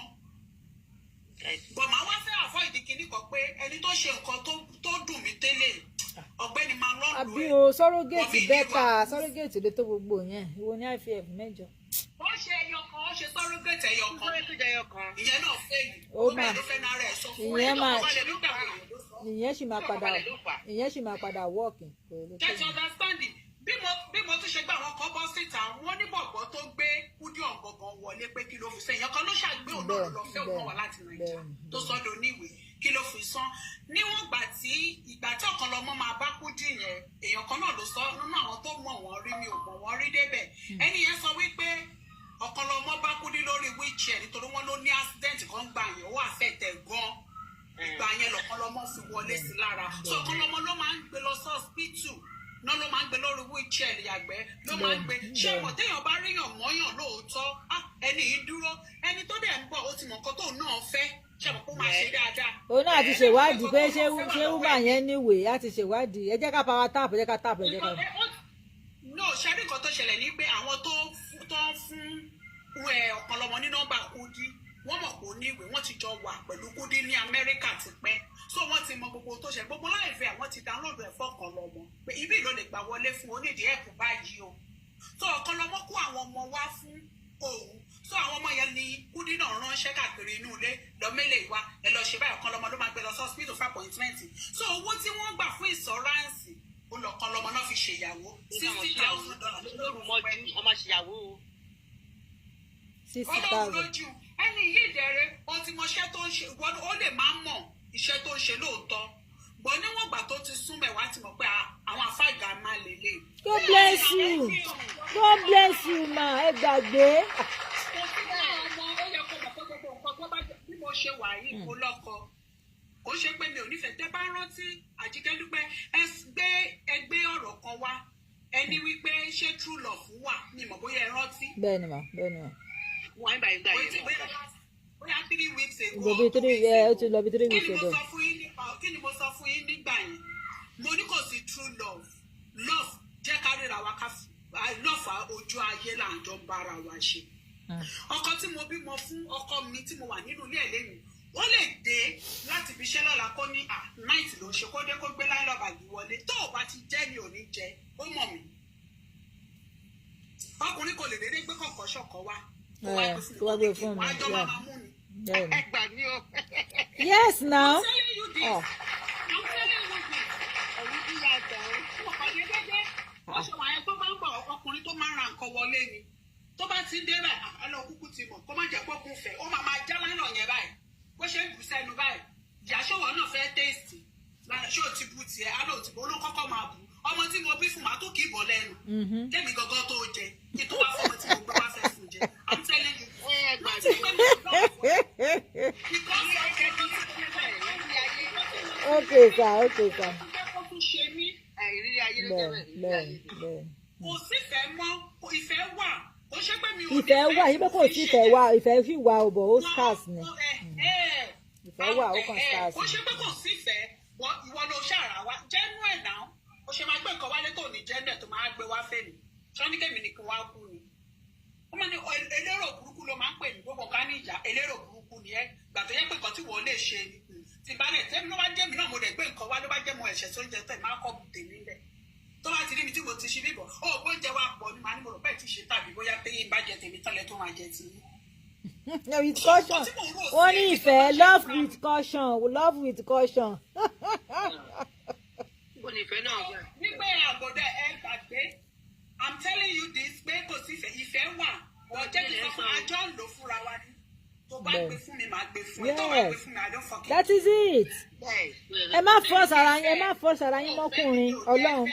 But màá wá fẹ́ avoid kinní kan pé ẹni tó ṣe nǹkan tó dùn mí tẹ́lẹ̀ ọ̀gbẹ́ni máa lọ́ọ̀lù ẹ̀. Àbí o surrogate bẹ́tà, surrogate lè tó gbogbo yẹn, ìwọ ní IVF 8. Ó ṣe ẹyọ kan, ó ṣe surrogate ẹyọ kan, ìyẹn náà fẹ́yìn, ó máa ìyẹn máa ìyẹn sì máa padà, ìyẹn sì máa padà wọ́ọ̀kì. Just understanding bí mo tún ṣe gbà àwọn kan bọ́ síta, wọ́n ní bọ̀bọ̀ tó gbé Kúdí ọ̀gọ̀gàn wọlé pé kí ló fi ṣe, èèyàn kan ló ṣàgbé òun náà lọ fẹ́ òun wà láti Nàìjíríà tó sọ́dọ̀ oníwèé kí ló fi san. Níwọ̀n ìgbà tí ìgbà tí ọ̀kan lọmọ máa bá Kúdí yẹn, èèyàn kan náà ló sọ nínú àwọn tó mọ̀ wọ́n rí, mi ò mọ̀ wọ́n rí débẹ̀. Ẹni yẹn sọ wípé ọ̀kan lọmọ bá Kúdí lórí wheelchair nítorí wọ́n ló ní accident kan gbà yẹn, ó àfẹ́tẹ̀ gan ìgbà yẹn lọ̀kan lọmọ fi wọlé sí lára. So ọ̀kan lọmọ ló máa ń gbé lọ sí hospital náà, ló máa ń gbé lórí wheelchair yàgbẹ́ ló máa ń gbé. Ṣé mọ̀ téèyàn bá ríyàn mọ́yàn lóòótọ́, ẹni yìí dúró, ẹni tó dẹ̀ ń bọ̀ ó ti mọ̀ nǹkan tóun náà fẹ́, ṣe mọ̀ kó máa ṣe dáadáa. Òun náà ti ṣèwádìí pé ṣé woman yẹn níwèé, á ti ṣèwádìí. Ẹ jẹ́ ká power tap, ẹ jẹ́ ká tap, ẹ jẹ́ ká. No, ṣe rí nǹkan tó ṣẹlẹ̀ ní pé àwọn tó ń fún ọ̀kan lọ́mọ ní nọ́mbà Kúdí, wọ́n mọ̀ pé ó ní ìwé, wọ́n ti jọ wà pẹ̀lú Kúdí ní Amẹ́ríkà tipẹ́, so wọ́n ti mọ gbogbo tó ṣe, gbogbo láìfẹ́ àwọn ti download ẹ̀ fọ́kàn lọ́mọ pé ibi ìlò lè gbà wọlé fún onídìí ẹ̀kú báyìí o. So ọ̀kan lọ́mọ kó àwọn ọmọ wá fún òun, so àwọn ọmọ yẹn ni Kúdí náà ránṣẹ́ káàkiri inú ilé lọ mélèé wa ẹ lọ ṣe báyìí, ọ̀kan lọ́mọ ló máa gbé lọ hospital fún appointment. So owó tí wọ́n gbà fún ìsọ̀ránsì ó lọ̀kan lọ́mọ náà fi ṣèyàwó $60,000 lóru mọ́jú ọmọ ṣèyàwó o. 60,000. Lójú ẹni yìí dẹrẹ, ó ti mọ iṣẹ́ tó ń ṣe, ó lè máa mọ̀ iṣẹ́ tó ń ṣe lóòótọ́, bọ̀ níwọ̀n ìgbà tó ti súnmọ́ ẹ̀ wá ti mọ̀ pé àwọn afáàgà máa lè lè. God bless you, God bless you ma, ẹ gbàgbé. Kò sí ọmọ ó yẹ kó mọ̀ pé gbogbo nǹkan tó bá bí mo ṣe wà yìí mo lọ́kọ, kò ṣe pé mi ò nífẹ̀ẹ́. Tẹ́ bá rántí Àjíkẹ́ Dúpẹ́, ẹ gbé ọ̀rọ̀ kan wá, ẹni wípé ṣé true love wà, mi mọ̀ bóyá ẹ rántí. Bẹ́ẹ̀ni mà, bẹ́ẹ̀ni mà. Wọ́n bá ìgbà yẹn bóyá 3 weeks ago. Ìgbò bíi 3 ẹ ó ti lọ bíi 3 weeks ago. Kí ni mo sọ fún yín nígbà yẹn? Mo ní kò sí true love. Love jẹ́ ká ríra wa, ká love ojú ayé là ń jọ ń bára wa ṣe. Ọkọ tí mo bímọ fún, ọkọ mi tí mo wà nínú ilé ẹ̀ lẹ́nu, ó lè dé láti fi iṣẹ́ lọ́la kó ní night ló ń ṣe, kó dé kó gbé láìlọ́ba yìí wọlé. Tó o bá ti jẹ́ mi ò ní jẹ, ó mọ̀ mí. Ọkùnrin kò lè dédé gbé kọ̀ọ̀kan ṣọ̀kọ̀ wá. Kó wá gbé fún mi. Àjọ máa mú ni. Ẹ gbà mí o. Yes now. I'm telling you this. I'm telling you this. Ẹ̀rù bí ya jọ. Ọ̀pọ̀lọpọ̀ dédé. Ó ṣe wà yẹn tó bá ń bọ̀, ọkùnrin tó máa ń ra nǹkan wọlé ni. Tó bá ti ń dé báyìí, àlọ́ kúkú ti mọ̀, kó má jẹ́ pé kún fẹ́. Ó máa máa já lánàá yẹn báyìí. Bó ṣe ń bù sẹ́nu báyìí. Ìyá ṣòwò náà fẹ́ tẹ́sítì. Ṣé o ti bu tiẹ̀? Á lò ti bu, olókọ́kọ́ máa bù. Ọmọ tí mo bí fún màá tó Okay sir, okay sir. Jẹ́ kó tún ṣe mí. Ìrírí ayé ló jẹ́ Bẹ́ẹ̀ bẹ́ẹ̀. bẹ́ẹ̀ bẹ́ẹ̀. Kò sífẹ̀ẹ́ mọ́, ìfẹ́ wà. Kò ṣe pé mi ò Ìfẹ́ wà, yín pé kò sí ìfẹ́ wà, ìfẹ́ sì wà ò bọ̀, ó scarce ni. Ìfẹ́ wà, ó kàn scarce Kò ni. ṣe pé kò sífẹ̀ẹ́, ìwọ ló ṣàrà wá genuine náà. Ó ṣe máa gbé nǹkan wálé tó ní genuine tó máa gbé wá fèmí. Sọ́níkẹ́mi ni kí wá kú ni. Wọ́n máa ní elérò burúkú ló máa ń pè ní gbogbo nǹkan ní ìyá, elérò burúkú ni ẹ́. Gbà tó yẹ pé nǹkan tí wọ́n lè ṣe ni tí bá lẹ̀ tẹ́mi ló bá jẹ́ mi náà, mo lè gbé nǹkan wá, ló bá jẹ́ mo ẹ̀ṣẹ̀ tó ń jẹ tẹ̀ máa kọ́ tèmi lẹ̀. Tó bá ti rí mi tí mo ti ṣe bíbọ̀, ó bóúnjẹ wa pọ̀ ni, màá ní mo rò bẹ́ẹ̀ ti ṣe, tàbí bóyá pé bá jẹ tèmi tán lẹ tó máa jẹ tì í. With caution. Wọ́n ní ìfẹ́, love with caution, love with caution. Ó ní ìfẹ́ náà wà. Nígbà àgọ́dẹ ẹ gbàgbé, I'm telling you this, pé kò sí ìfẹ́, ìfẹ́ wà. Wọ́n jẹ́ kí n sọ fún àjọ ń lò fúnra wa ni. Tó bá gbé fún mi, màá gbé fún ẹ. Tó bá gbé fún mi, I don't fucking. That is it. Bẹ́ẹ̀. Ẹ má force ara yín, ẹ má force ara yín mọ́kùnrin ọlọ́run.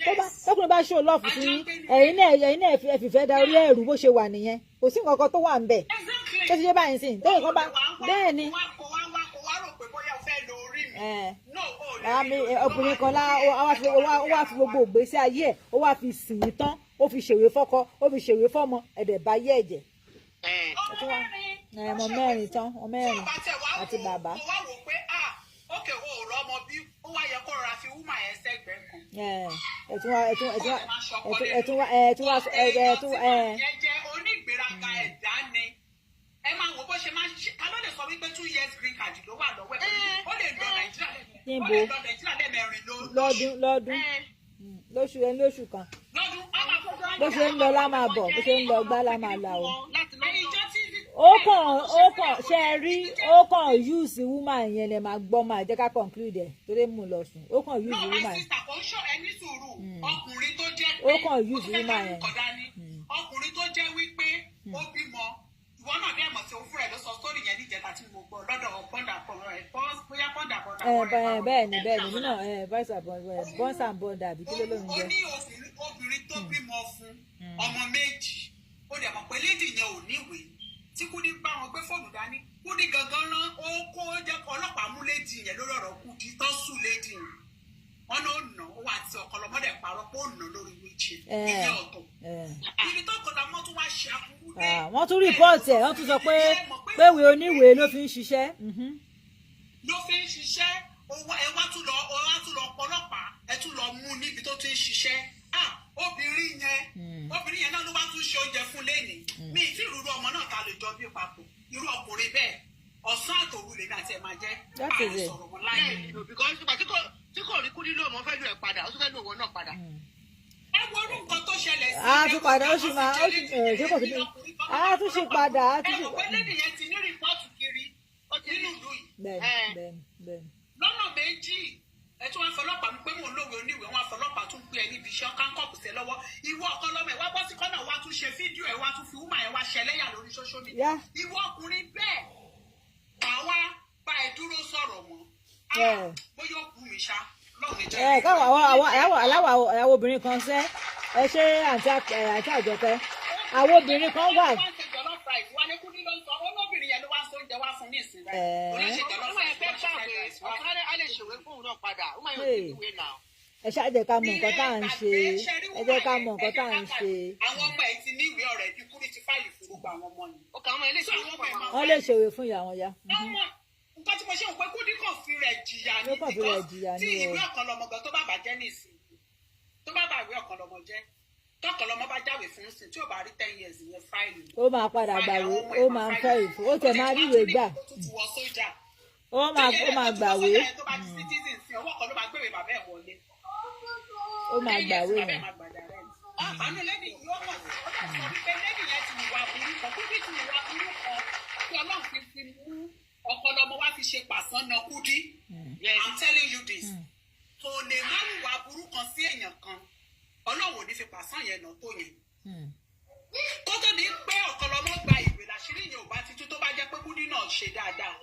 Tó bá tọkùnrin bá show love sí yín, ẹ̀yin náà ẹ fìfẹ́ da orí ẹ̀rù bó ṣe wà nìyẹn. Kò sí nǹkan kan tó wà ń bẹ̀. Exactly. Tó ti ṣe báyìí sìn, tó nǹkan bá bẹ́ẹ̀ ni. Kò wá wá kò wá rò pé bóyá o fẹ́ lo orí mi. Ẹ̀. No, o ò lè Àmì rí lórí. ọkùnrin kan lá ó wá fi gbogbo ìgbésí ayé ẹ̀, ó wá fi sìn ín tán, ó fi ṣèwé fọ́kọ, ó fi ṣèwé fọ́mọ, ẹ̀dẹ̀ bá yé ẹ̀jẹ̀. Ọmọ mẹ́rin. Ẹ, ọmọ mẹ́rin tán, ọmọ mẹ́rin àti bàbá. Mo wá wò pé, ah, ókè, o ò rọ́mọ bí, ó wá yẹ kó rọra fi woman yẹn sẹ́gbẹ̀ẹ́ kan. Ẹ tún wá ẹ tún ẹ tún ẹ tún wá ẹ tún wá ẹ tún ẹ. Yẹn jẹ́ onígbéraga ẹ̀dá ni. Ẹ máa wò bó ṣe máa ń ṣe. Ta ló lè sọ wípé 2 years green card ló wà lọ́wọ́ ẹ̀? Ó lè lọ Nàìjíríà lẹ́mẹ̀rin. Ó lè lọ Nàìjíríà lẹ́mẹ̀rin lóṣù. Lọ́dún lọ́dún, lóṣù ẹni lóṣù kan. Lọ́dún. Á máa kó Bó ṣe ń lọ lá máa bọ̀, bó ṣe ń lọ gbá lá máa là o. Láti Ẹni ìjọ tí Ó kàn ṣe é rí, ó kàn use woman yẹn lè máa gbọ́, máa jẹ́ ká conclude ẹ̀ torí mú lọ sùn. Ó kàn use No, my woman. sister, kò ń ṣọ ẹni sùúrù. Ọkùnrin tó jẹ́ Ó pé kàn use ó fẹ́ woman yẹn. dárúkọ dání. Ọkùnrin tó jẹ́ wípé ó bímọ, ìwọ náà dẹ̀ mọ̀ sí òun fúnra ẹ̀ ló sọ sórí yẹn níjẹta tí mo gbọ́ lọ́dọ̀ pọ́ndà bóyá pọ́ndà pọ́ndà. Ẹ bẹ́ẹ̀ bẹ́ẹ̀ ni, bẹ́ẹ̀ ni, nínú ẹ voice and bond, bonds and bond, àbí kí ló ló ń Ó jẹ. ní obìnrin tó bímọ fún ọmọ méjì, ó dẹ̀ mọ̀ pé lady yẹn ò níwèé. Tí Kúdí bá wọn gbé fóònù dání, Kúdí gangan rán ó kó jẹ́ kó ọlọ́pàá mú lady yẹn lórí ọ̀rọ̀ Kúdí tó sùn lady yẹn. Wọn náà nà ó wà tí ọkọlọmọdé parọ́ pé ó nà lórí wheelchair. Ìyẹn ọ̀tọ̀. Ibi tó kọlọmọ tún wá ṣe aburú dé. Wọ́n tún report ẹ̀, wọ́n tún sọ pé ìwé oníwèé ló fi ń ṣiṣẹ́. Ló fi ń ṣiṣẹ́. Ẹ wá tún lọ, ẹ wá tún lọ pọlọ́pàá, ẹ tún lọ mú níbi tó ti ń ṣiṣẹ́. Ah, obìnrin yẹn, obìnrin yẹn náà ló wá tún ṣe oúnjẹ fún lẹ́nìí. Mi ì tí ìrúru ọmọ náà ta lè jọ bí papọ̀. Irú ọkùnrin bẹ́ẹ̀, ọ̀sán àtòru lèmi àti ẹ̀ máa jẹ́. That is Àì it. sọ̀rọ̀ mọ́ láyé. Because ìgbà tí kò rí Kúdí lóò mọ́ fẹ́ lù ẹ̀ padà, ó tún fẹ́ lù òun náà padà. Ẹ wo orú nǹkan tó ṣẹlẹ̀ sí. Á tún padà, ó sì máa ó sì ẹ̀ ṣé kò sí ní á tún sì padà, á tún Ẹ sì. mọ̀ pé lady yẹn ti ní report kiri nínú ìlú yìí. Bẹ́ẹ̀ni bẹ́ẹ̀ni bẹ́ẹ̀ni. Lọ́nà méjì, ẹ tún wá fọlọ́pàá mú pé mò ń lòwe oníwèé, wọn fọlọ́pàá tún gbé ẹ níbi iṣẹ́ kánkọ́ọ̀pù sẹ́ lọ́wọ́. Ìwọ ọkọ lọ́mọ ẹ wá bọ́ sí kọ́nà, wá tún ṣe fídíò ẹ, wá tún fi woman ẹ wá ṣẹlẹ́yà lórí social media. Ìwọ ọkùnrin bẹ́ẹ̀ bá wá bá ẹ dúró sọ̀rọ̀ mọ́. Yeah. Bóyá ó kú mi ṣá lọ́run ní jẹ́. Ẹ káwọn àwọn àwọn aláwọ̀ àwọn obìnrin kan sẹ́ ẹ ṣe, àǹtí àǹtí Àjọkẹ́, àwọn obìnrin kan wà. Wọ́n ṣe jollof rice wálé, Kúdí ló ń sọ olóbìnrin yẹn ló wá sọ oúnjẹ wá fún ní ìsìn rẹ̀. Oníṣe jollof Ó máa rice fẹ́ wá ṣe fried gbàgbé rice wá. ọ̀kan á lè ṣèwé fóun náà padà. Ó máa yóò ti Hey. ìwé náà. Ẹ ṣáà jẹ́ ká mọ nǹkan tá à ń ṣe, ẹ jẹ́ ká mọ nǹkan tá à ń ṣe. Àwọn ọmọ ẹ ti ní ìwé ọ̀rẹ́ bí Kúdí ti file fún gbogbo àwọn ọmọ yìí. Ó kà àwọn ilé So ìṣèwé àwọn fún ọmọ ẹ̀ àwọn. máa Wọ́n lè ṣèwé fún ìyá wọn ya. Ọmọ nǹkan tí mo ṣe ń pé Kúdí kàn fi rẹ̀ jìyà ní Ló kàn fi rẹ̀ jìyà tí ní o. ìwé ọ̀kan lọmọ gan tó bá bàjẹ́ nísìn, tó bá bá ìwé ọ̀kan lọmọ jẹ́, tọkàn lọmọ bá jáwèé fún sìn, tí ò bá rí 10 years yẹn file. Ó máa padà gbàwé, ó máa ń fẹ́ ìfún, ó tẹ̀ máa ríwèé gbà. Ó tún ti wọ sójà. Ó máa gbàwé. Tó bá ti citizen sí ọwọ́ kan ló máa gbéwèé bàbá ẹ̀ wọlé. Ó máa gbàwé yẹn. Àánú lady yóò mọ̀ sí ó dẹ̀ sọ wípé lady yẹn ti hùwà burú kan, Kúdí ti hùwà burú kan tí Ọlọ́run fi mú ọpọlọmọ wá fi ṣe pàṣán na Kúdí. I'm telling you this, kò lè má hùwà burú kan sí èèyàn kan, Ọlọ́run ò ní fi pàṣán yẹn nà tó yẹn. Kó tó ní pé ọ̀kọlọmọ gba ìwé làṣírí yẹn ò bá ti tú, tó bá jẹ́ pé Kúdí náà ṣe dáadáa.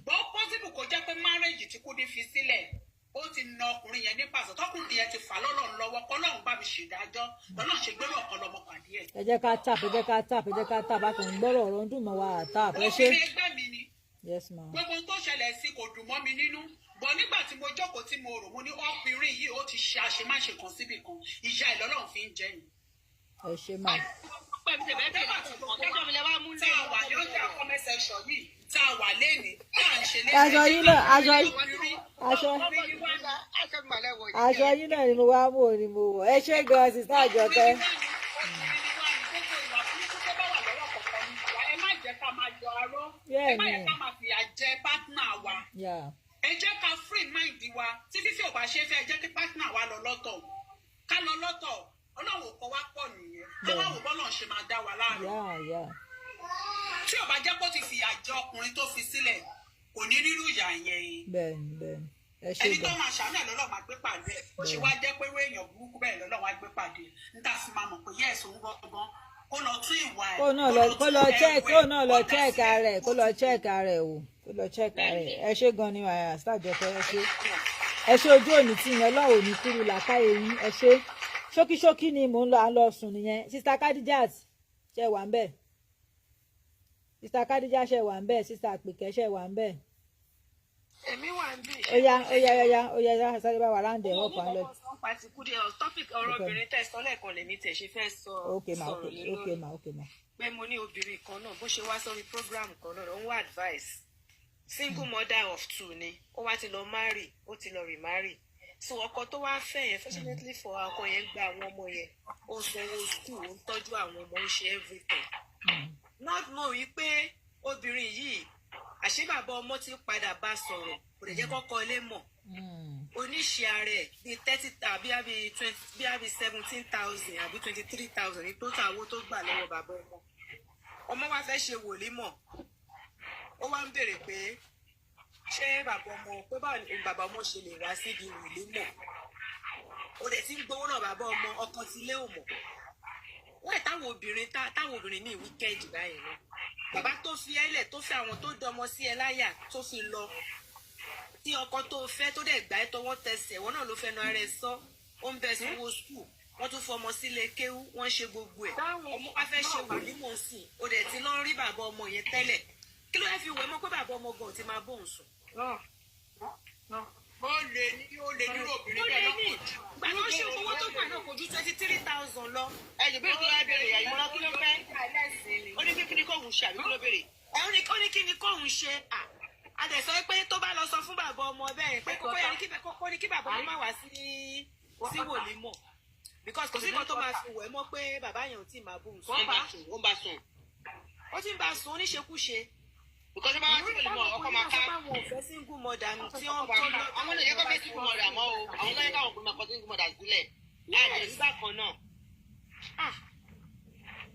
Bó possible kó jẹ́ pé marriage tí Kúdí fi sílẹ̀, ó ti na ọkùnrin yẹn ní pàṣẹ, tọkùnrin yẹn ti fà lọ́lọ́run lọ́wọ́, kọ́lọ́run bá mi ṣèdájọ́, lọ́lọ́run ṣe gbérò ọ̀kọlọmọ pàdé ẹ̀. Ẹ jẹ́ ká tap, ẹ jẹ́ ká tap, ẹ jẹ́ ká tap. A kàn ń gbọ́rọ̀, ọ̀rọ̀ ń dùn mọ́ wa, tap. Ẹ ṣé. Obìnrin ẹgbẹ́ mi ni. Yes ma. Gbogbo ohun tó ṣẹlẹ̀ sí kò dùn mọ́ mi nínú. Bọ̀ nígbà tí mo jókòó tí mo rò, mo ní ọkùnrin yìí ó ti ṣe àṣemáṣe kan síbì kan, ìyá ìlọ́lọ́run fi ń jẹ yìí. Ẹ ṣe máa. Tá a wà lọ́jà comment section yìí, tá a wà lénìí, tá à ń ṣe lénìí. Aṣọ yín náà, aṣọ yín náà ni mo wá mú o, ni mo wọ̀. Ẹ ṣé gan, Sister Àjọkẹ́. Ẹ má jẹ́ ká máa yọ arọ́, ẹ má yẹ ká máa fìyà jẹ partner wa. Ẹ jẹ́ ká free mind wa. Tí fífi ò bá ṣe fẹ́, ẹ jẹ́ kí partner wa lọ lọ́tọ̀, ká lọ lọ́tọ̀. Ọlọ́run ò kọ́ wa pọ̀ nìyẹn, ká wá wò bọ́lọ̀ ṣe máa dá wa láàrin. Tí ò bá jẹ́ kó ti fìyà jẹ ọkùnrin tó fi sílẹ̀, kò ní rírú ìyà yẹn. Bẹ́ẹ̀ni, bẹ́ẹ̀ni, ẹ ṣé ẹni tó gan. máa ṣàánú ẹ̀ lọ́lọ́ máa gbé pàdé ẹ̀. Ó ṣe wá jẹ́ pé irú èèyàn burúkú bẹ́ẹ̀ lọ́lọ́ wá gbé pàdé ẹ̀, níta sì máa mọ̀ pé yẹ́ẹ̀sì òun gangan kó lọ tún ìwà ẹ̀, Kó náà lọ, kó lọ check, kó náà lọ check ara ẹ̀, kó lọ check ara ẹ̀ wò, kó lọ check ara ẹ̀. Ẹ ṣé gan ni, Sister Àjọkẹ́, ẹ ṣé. Ẹ ṣé, ojú òní tí yẹn, Ọlọ́run ò ní kúrú làákàyè yín. Ẹ ṣé. Ṣókíṣókí ni mò ń lọ, à ń lọ sùn nìyẹn. Sister Kadijat, ṣe wà ń bẹ̀? Sister Kadijat, ṣe wà ń bẹ̀? Sister Àpèkẹ́, ṣe wà ń bẹ̀? Èmi wà ń bì. Ó yá, ó yá, ó yá, ó yá, ó yá, sáré bá wà round ẹ̀ up and lọ. Topic ọ̀rọ̀ obìnrin tẹ̀ sọ lẹ́ẹ̀kan lèmi tẹ̀ ṣe fẹ́ sọ Ok ma, ok. sọ̀rọ̀ lé Ok lórí. ma, ok ma. Pé mo ní obìnrin kan náà, bó ṣe wá sórí program kan náà, ó ń wá advice. Single mother of two ni. Ó wá ti lọ marry, ó ti lọ remarry. So ọkọ tó wá fẹ́ yẹn, fortunately for her, ọkọ yẹn gba àwọn ọmọ yẹn, ó sanwó school, ó ń tọ́jú àwọn ọmọ, ó ń ṣe everything, not know wípé obìnrin yìí, àṣé bàbá ọmọ ti padà bá sọ̀rọ̀, kò lè jẹ́ kọ́kọ́ ilé mọ̀. Oníṣẹ́ ara ẹ̀ bíi 30 àbí 20 bíi 17,000 àbí 23,000 ní total owó tó gbà lọ́wọ́ bàbá ọmọ. Ọmọ wa fẹ́ ṣe wòlímọ̀, ó wá ń béèrè pé ṣé bàbá ọmọ, pé báwo ni bàbá ọmọ ṣe lè wá síbi wòlímọ̀? Ó dẹ̀ ti ń gbowó náà, bàbá ọmọ, ọkọ ti lé ò mọ̀ wọ́n ẹ̀. Táwọn obìnrin ní weekend báyìí náà, bàbá tó fi ẹ́ lẹ̀, tó fi àwọn tó dọmọ sí ẹ láyà, tó fi lọ tí ọkọ tó fẹ́, tó dẹ̀ gbà ẹ́ tọwọ́ tẹsẹ̀, wọ́n náà ló fẹnu ara ẹ sọ, ó ń bẹ sanwó school, wọ́n tún fọmọ sílé kéwú, wọ́n ṣe gbogbo ẹ̀. Ọmọ wa fẹ́ ṣe wòlímọ̀ sí i, ó dẹ̀ ti lọ rí bàbá ọmọ yẹn tẹ́lẹ̀. Kí ló fẹ́ fi wẹ̀ mọ́ pé bàbá ọmọ gan ti máa bóun sùn? Ó lè ní, ó lè nírò obìnrin Ó lè bẹ́ẹ̀ ní lọ́pọ̀ jù. Ìgbà tó ṣe owó tó gbà náà kò ju 23,000 lọ. Ẹjọ bẹ́ẹ̀ tó wá béèrè ìyá ìmọ̀ràn, kí ló fẹ́? Ó ní kí ni kóhun ṣe àbí kí ló béèrè? Ẹ ó ní kí ni kóun ṣe? À a dẹ̀ sọ pé tó bá lọ sọ fún bàbá ọmọ bẹ́ẹ̀ pé kókó yẹn ní kí kókó ní kí bàbá ọmọ má wá sí wòlímọ̀, because kò sí nǹkan tó máa fi wẹ̀ mọ́ pé bàbá yẹn ò tí ì máa bóun sùn. Ó ń bá sùn, ó ń bá sùn. Ó ti ń bá sùn oníṣekúṣe. Because tó bá wá sí wòlímọ̀, ọkọ máa ká. Àwọn ò fẹ́ single mother tí wọ́n tó lọ. Àwọn lè yẹ kó fẹ́ single mother mọ́ o. Àwọn lọ́yẹ́ káwọn kò máa kọ́ single mother sílẹ̀ láì nígbà kan náà. Ah,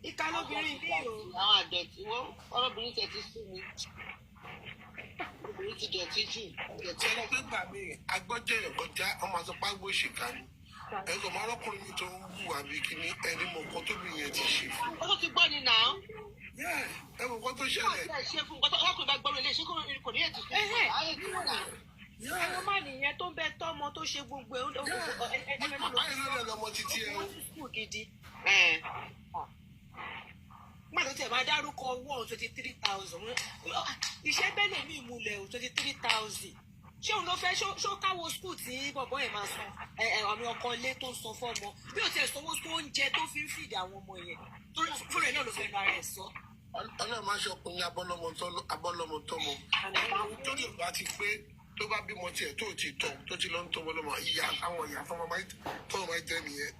ìka lóbìnrin bí o. Àwọn àdọ̀tí wọ́n, ọlọ́bìnrin tẹ̀ ti sú mi. Obìnrin ti dọ̀tí jù. Dọ̀tí. Ṣe pé gbà mí agbọ́jọ́ èèyàn kọjá, ọmọ àsọpá gbó ṣìkà ni ẹ̀kọ́ máa rọ́kùnrin mi tó ń hùwà bí kíní, ẹni mọ̀ nǹkan tóbi yẹn ti ṣe fún. Ó tó ti gbọ́ ni nà án. Yeah, ẹ mọ̀ nǹkan tó Ṣé ṣẹlẹ̀. wọ́n ti ṣe fún nǹkan tó ọkùnrin bá gbọ́rọ̀ ilé, ṣé kò ní ètùtù? Ayé ti wọ́n nà. Àwọn má nìyẹn tó ń bẹ tọ́mọ tó ṣe gbogbo ẹ̀ ó Báyìí ló lè lọmọ títí ẹ o. wọ́n ti school gidi. Nígbà tó tiẹ̀ máa dárúkọ owó ọ̀hún, 23,000, iṣẹ́ bẹ́ẹ̀ lèmi ìmúlẹ̀ o, 23,000. Ṣé òun ló fẹ́ ṣó káwọ́ school tí bọ̀bọ́ yẹn máa san ẹ ẹ àmì ọkọ ilé tó ń san fọ́mọ, bí o tiẹ̀ sanwó school, oúnjẹ tó fi ń fìdí àwọn ọmọ yẹn tó fúnra ẹ̀ náà ló fẹ́ nu ara ẹ̀ sọ. Ọlọ́run máa ṣe ọkùnrin abọ́lọ́mọ tọ́mọ tó lè bá ti pé tó bá bímọ tiẹ̀ tó ti tọ̀, tó ti lọ ń tọmọ lọ́mọ, ìyá àwọn ìyá fọmọ máa tọmọ máa jẹ nìyẹn.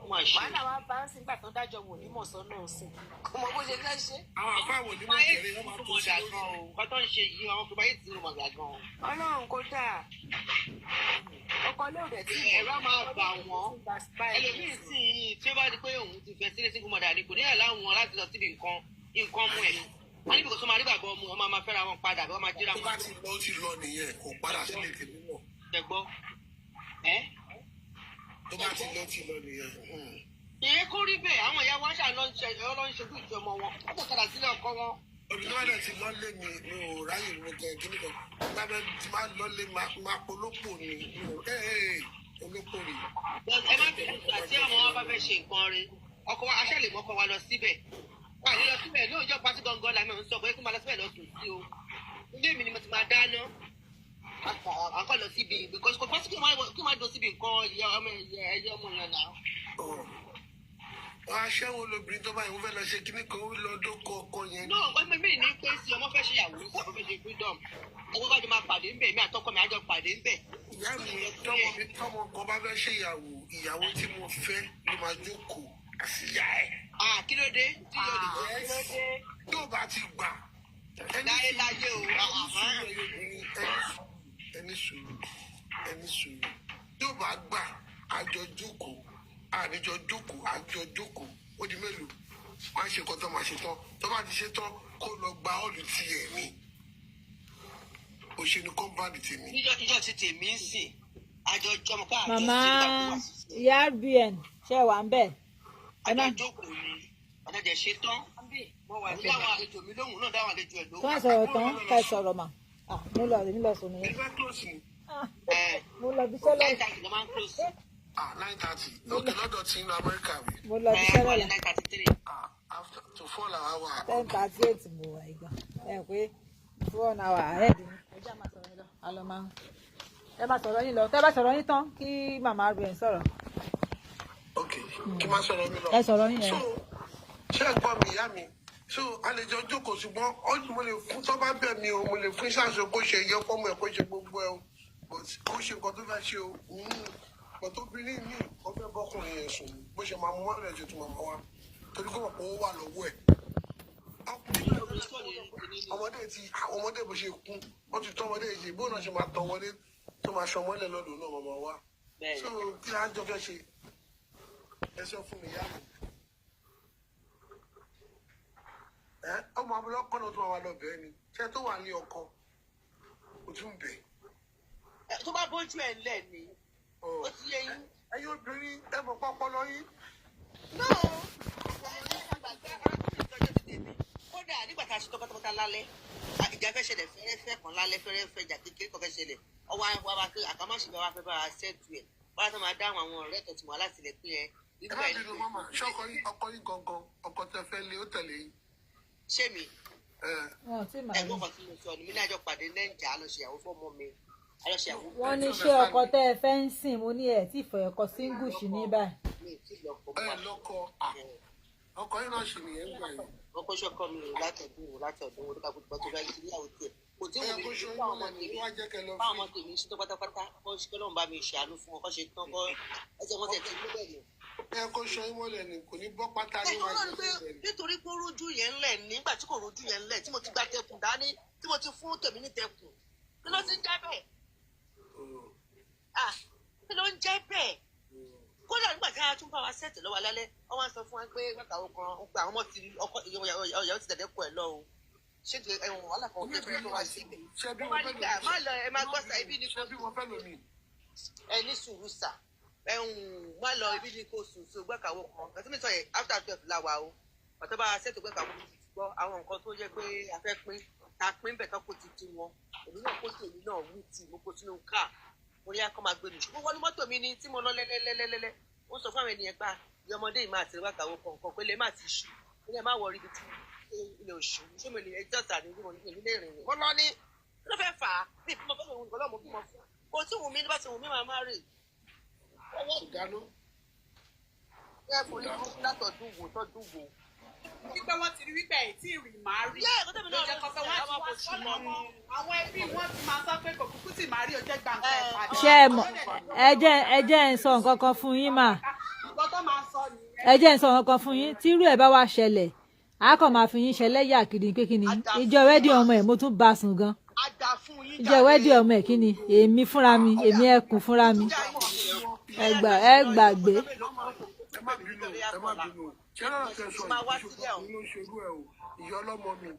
Wàhálà wa bá ń sìn gbà tó dájọ́ wò ní mọ̀sán náà sìn, kò mọ bó ṣe fẹ́ ṣe. Àwọn àfáà wò ní mọ̀ kẹrin wọ́n máa tó sí lórí. Nǹkan tó ń ṣe yìí, àwọn ọkùnrin báyìí ti mọ̀ gà gan. Ọlọ́run kò dáa, ọkọ lóòrè tí Ẹ̀rọ máa bà wọ́n. Ẹlòmíì sì yìí tí ó bá di pé òun ti fẹ́ sílé single mother ni, kò ní ẹ̀ láwọn láti lọ síbi nǹkan mú ẹ̀. Wọ́n níbi kò tó máa rí bàbá ọmọ, wọn máa máa fẹ́ra wọn padà bí wọ́n máa jíra Tó wọn. bá ti lọ, ó ti lọ nìyẹn, kò padà sílé tèmi mọ̀. Ṣẹ gbọ́. Ẹ́ Tó bá ti lọ, ti lọ nìyẹn. Ìyẹn kó rí bẹ́ẹ̀, àwọn ìyá wa ṣáà lọ ń ṣe lọ ń ṣojú ìjọ ọmọ wọn. Wọ́n kò padà sílé ọkọ wọn. Olùdókòwò ti lọ́lé mi, mi ò ráyè mi gan kí nìkan bá bẹ ti máa lọ́lé, máa polópò ni mi ò ẹ ẹ olópò rí. Ẹ má bẹ̀rù àti àwọn wọn bá fẹ́ ṣe nǹkan rẹ̀. Ọkọ wa aṣẹ́ lè mọ́kọ wa lọ síbẹ̀. Wà ní lọ síbẹ̀ ní òòjọ́ pátí gangan làmì òun sọ pé kó máa lọ síbẹ̀ lọ sùn sí o. Ilé mi ni mo ti máa dáná. Àkọ́ lọ síbi because kò pẹ́ sí kí wọ́n máa dùn síbi nǹkan ẹyẹ ọmọ ẹyẹ ọmọ yẹn náà. Aṣẹ́wó lobìnrin tó báyìí wọ́n fẹ́ lọ ṣe kíní kan ó lọ dóko ọkọ yẹn. No, ọmọ mi ní pé sí ọmọ fẹ́ ṣe ìyàwó ọmọ fẹ́ ṣe freedom. Owó bá jọ máa pàdé ńbẹ̀, mi àtọkọ mi á jọ pàdé ńbẹ̀. Ìyá mi tọmọ mi tọmọ kan bá fẹ́ ṣe ìyàwó, ìyàwó tí mo fẹ́ ló máa jókòó àsìyá ẹ̀. Ah, kí ló dé? Tí yóò lè jẹ́. Tó bá ti gbà. Láyé láyé o. Ẹni sùúrù, ẹni sùúrù. Tó bá gbà, àjọ jókòó, àníjọ jókòó, àjọ jókòó, ó di mélòó? Má ṣe nǹkan tó máa ṣe tán. Tó bá ti ṣe tán, kó lọ gba ọ́ọ̀lù tiẹ̀ mi. Òṣèlú kọ́ńpáàdì tèmi. Níjọ́ ti tèmi ń sìn, àjọ jọmọ ká àjọ Màmá sí ìgbà tó wà sí. ERBN ṣe wà ń bẹ̀. Àjọ jókòó ni, àjọ ṣe tán. Òun dáwọn àlejò mi lóhùn náà dáwọn àlejò ẹ̀ Tí lóhùn. wọ́n sọ̀rọ̀ tán ká ẹ sọ̀rọ̀ mà. Ah, mo lọ èmi lọ sùn nìyẹn. Ẹgbẹ́ close ni. Ah, Ẹ mo lọ bí sẹ́lọ̀ 9:30 ló máa ń close. Ah, 9:30. Okay, lọ́dọ̀ tí ń lọ Amẹ́ríkà mi. mo lọ bí Ẹ sẹ́lọ̀ wà ní la 9:33. Ah, after to four hour. 10:38 mo wà ìgbà. Ẹ pé 1 hour ahead ni. Ẹ jẹ́ máa sọ̀rọ̀ yín lọ. A lọ máa ẹ máa sọ̀rọ̀ yín lọ. Tẹ́ bá sọ̀rọ̀ yín tán kí màmá RBN sọ̀rọ̀. Okay, kí n máa sọ̀rọ̀ mi lọ. Ẹ sọ̀rọ̀ yín yẹn. So, ṣé ẹ gbọ́ mi ìyá mi? So, a lè jọ jókòó ṣùgbọ́n ó mo lè fún tó bá bẹ̀ mí o, mo lè fún ṣáṣọ kó ṣe yẹ fọ́mọ ẹ̀ kó ṣe gbogbo ẹ̀ o. But kó ṣe nǹkan tó fẹ́ ṣe o. But obìnrin mi, ó fẹ́ bọ́kùnrin yẹn sùn. Bó ṣe máa mú wá lẹ́jọ́ tó máa wá. Torí kó mọ̀ pé ó wà lọ́wọ́ ẹ̀. Ọmọdé ti ọmọdé bó ṣe kún, wọ́n ti tọ́ ọmọdé yìí, bóun náà ṣe máa tọ́ wọlé tó máa ṣọmọlẹ̀ lọ́dún náà màmá wa. Bẹ́ẹ̀ni. So, kí á jọ fẹ́ ṣe? Ẹ sọ fún mi ìyá mi. Ẹ ọmọ abúlé ọkọ náà tó máa wà lọ bẹ́ẹ̀ ni ṣé tó wà ní ọkọ kò tún bẹ̀. Ẹ, tó bá bójú ẹ̀ ńlẹ̀ ni, ó ti yé yín. Ẹ̀yin obìnrin ẹ mọ̀ pọ́pọ́lọ yín. No, kódà nígbà tá a ṣe tọkọtọkọta lálẹ́, ìjà fẹ́ ṣẹlẹ̀ fẹ́rẹ́fẹ́ kan lálẹ́ fẹ́rẹ́fẹ́ ìjà kékeré kan fẹ́ ṣẹlẹ̀. Ọwọ́ wa wa pé àkàmáṣe bá wa fẹ́ bá wa ṣẹ́tù ẹ̀. Wọ́n á tó máa dáhùn àwọn ọ̀rẹ́ tó ti mọ̀ láti ilẹ̀ pé ẹ. Ẹ má bínú mọ́mà, ṣé ọkọ yín ọkọ yín gangan ọkọ tẹ fẹ́ lé ó tẹ̀lé yín. Ṣé mi? Ẹ Wọn ò tí ì máa rí. Ẹ̀gbọ́n kan tí mo sọ ni mi ní àjọ pàdé lẹ́ǹjà lọ ṣèyàwó fọ́mọ mi. A lọ ṣèyàwó Wọ́n ní ṣé ọkọ tẹ́ ẹ fẹ́ ń sìn mo ní ẹ̀ tí ìfọ̀ ẹ̀kọ́ single ṣì ní báyìí. mi ì tí ì lọ́kọ ẹ mọ́. lọ́kọ ọkọ yín náà ṣì nìyẹn gbà yín. Wọ́n kó ṣọ́kọ mi rò látọ̀dún wò látọ̀dún wò lóka gbogbo tó fẹ́ ṣe níyàwó tiẹ̀. Kò tí Ẹ wù mí kó ṣe ní oyún báwọn ọmọ mọ́lẹ̀ ni tèmi wọ́n á jẹ́ kẹ́ lọ báwọn ọmọ fi. tèmi ṣe tó pátápátá kọ́ ṣe kọ́lọ́run bá mi ṣàánú fún wọn kọ́ ṣe tán kọ́ ẹsẹ̀ wọn tẹ̀ tí mú bẹ́ẹ̀ ni. Ẹ kó ṣe oyún mọ́lẹ̀ ni kò ní bọ́ pátá Ẹ níwájú kọ́ ló pé nítorí pé ó rójú yẹn ńlẹ̀ nígbà tí kò rójú yẹn ńlẹ̀ tí mo ti gba tẹkùn dání tí mo ti fún tèmi ní tẹkùn kí ló ti ń jẹ́ bẹ́ẹ̀? Ah, kí ló ń jẹ́ bẹ́ẹ̀? Kódà nígbà tí a tún bá wa sẹ́ẹ̀tì lọ́wọ́ alálẹ́ wọ́n wá sọ fún wa pé wákàtí kan ó gba àwọn ọmọ ti ọkọ ìyàwó ti tẹ̀lé kọ ẹ̀ lọ o ṣé ti ẹ̀wọ̀n wàhálà kan tó fẹ́ tó wá sí ibẹ̀. Ṣé bí Wọ́n mo wá fẹ́ nígbà lómi? má lọ ẹ máa gbọ́ sa ibi ni Ṣé kò bí mo fẹ́ lómi? ẹ ní sùúrù sà ẹ̀hún má lọ ibi ni kò sùn sí gbẹ́kàwó kan àti mi sọ yẹn after 12 la wà o pàtó bá a sẹ́ẹ̀tì gbẹ́kàwó ti gbọ́ àwọn nǹkan tó yẹ pé a fẹ́ pín ta pín bẹ̀ tán kò ti di wọn èmi náà kó tèmi náà wú tì mo kó sínú káà mo rí akọ́ máa gbé mi ṣùgbọ́n wọ́n ní mọ́tò mi ni tí mo lọ lẹ́lẹ́lẹ́lẹ́lẹ́ ó sọ fún àwọn ènìyàn pa ìyá ọmọdé yìí máa ti wákàwọ́ kọ̀ọ̀kan pé lè má ti ṣù ó lè má wọ ibi tí ilé oṣù ṣé mo lè ẹjọ́ tà ní ìwọ̀n nílé ìrìn rìn wọ́n lọ ní kí ló fẹ́ fà á bí ìbímọ fẹ́ lòun nìkan lọ́mọ bímọ fún kò tí wùn mí ní bá ti wùn mí máa má rè Ìdáná. é forí burúkú látọ̀dún wò tọ́dún wò. Wípé wọ́n ti rí wípé ẹ̀ tí ì rì máa rí. Yẹ́ ẹ̀kọ́ tẹ̀mí Ló náà jẹ́ kó fẹ́ wọ́n ti wá sọ́nà wọn. Àwọn ẹbí wọn ti máa sọ pé kò kúkú tì máa rí ojú gbà nǹkan ẹ̀ padà. Ṣé ẹ mọ̀ ẹ jẹ́ ń sọ nǹkan kan fún yín mà. Nǹkan tó máa sọ nìyẹn. Ẹ jẹ́ ń sọ nǹkan kan fún yín tírú ẹ̀ bá wá ṣẹlẹ̀ a kàn máa fi yín ṣẹlẹ́yà kiri pé kí ni ìjọ wẹ́dí ọmọ ẹ̀ mo tún bá sùn gan. á dà fún yín Ìjọ wẹ́dí ọmọ ẹ̀ kí ni èmi fúnra mi èmi ẹkùn fúnra mi ẹ gbà ẹ gbàgbé. Ẹ má bínú ẹ má bínú ṣé lọ́rọ̀ tẹ sọ Máa wá yìí sílẹ̀ o. ṣùgbọ́n ló ń ṣerú ẹ o ìyá ọlọ́mọ mi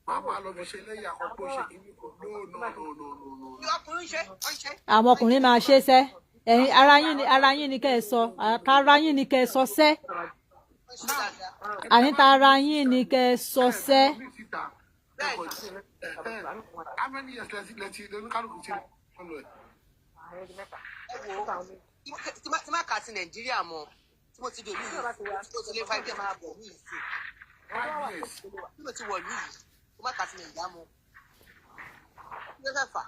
máa máa lọ fi ṣe lẹ́yìn àkọ́kọ́ ṣe kí ní kò no no no no no no. Ọkùnrin ṣe ó ń ṣe. Àwọn ọkùnrin máa ṣe sẹ́ ẹ̀yin ara yín ni kẹ́ ẹ sọ ara yín ni kẹ́ ẹ sọ sẹ́ Ó ń ṣe dáadáa. àní ta ara yín ni kẹ́ ẹ sọ sẹ́. Ẹ síta ẹ kò sí ẹ ẹ how many years lẹ́tí lóníkálukú ti ń lọ ẹ̀. Ẹ wo tí má kà sí Nàìjíríà mọ́ tí mo ti dòlú yìí tí mo ti lé 5 years máa bọ̀ ní ìsìn 5 years. tí mo ti wọ̀ lú yìí tí má kà sí Nàìjíríà mọ́ kí ló fẹ́ fà.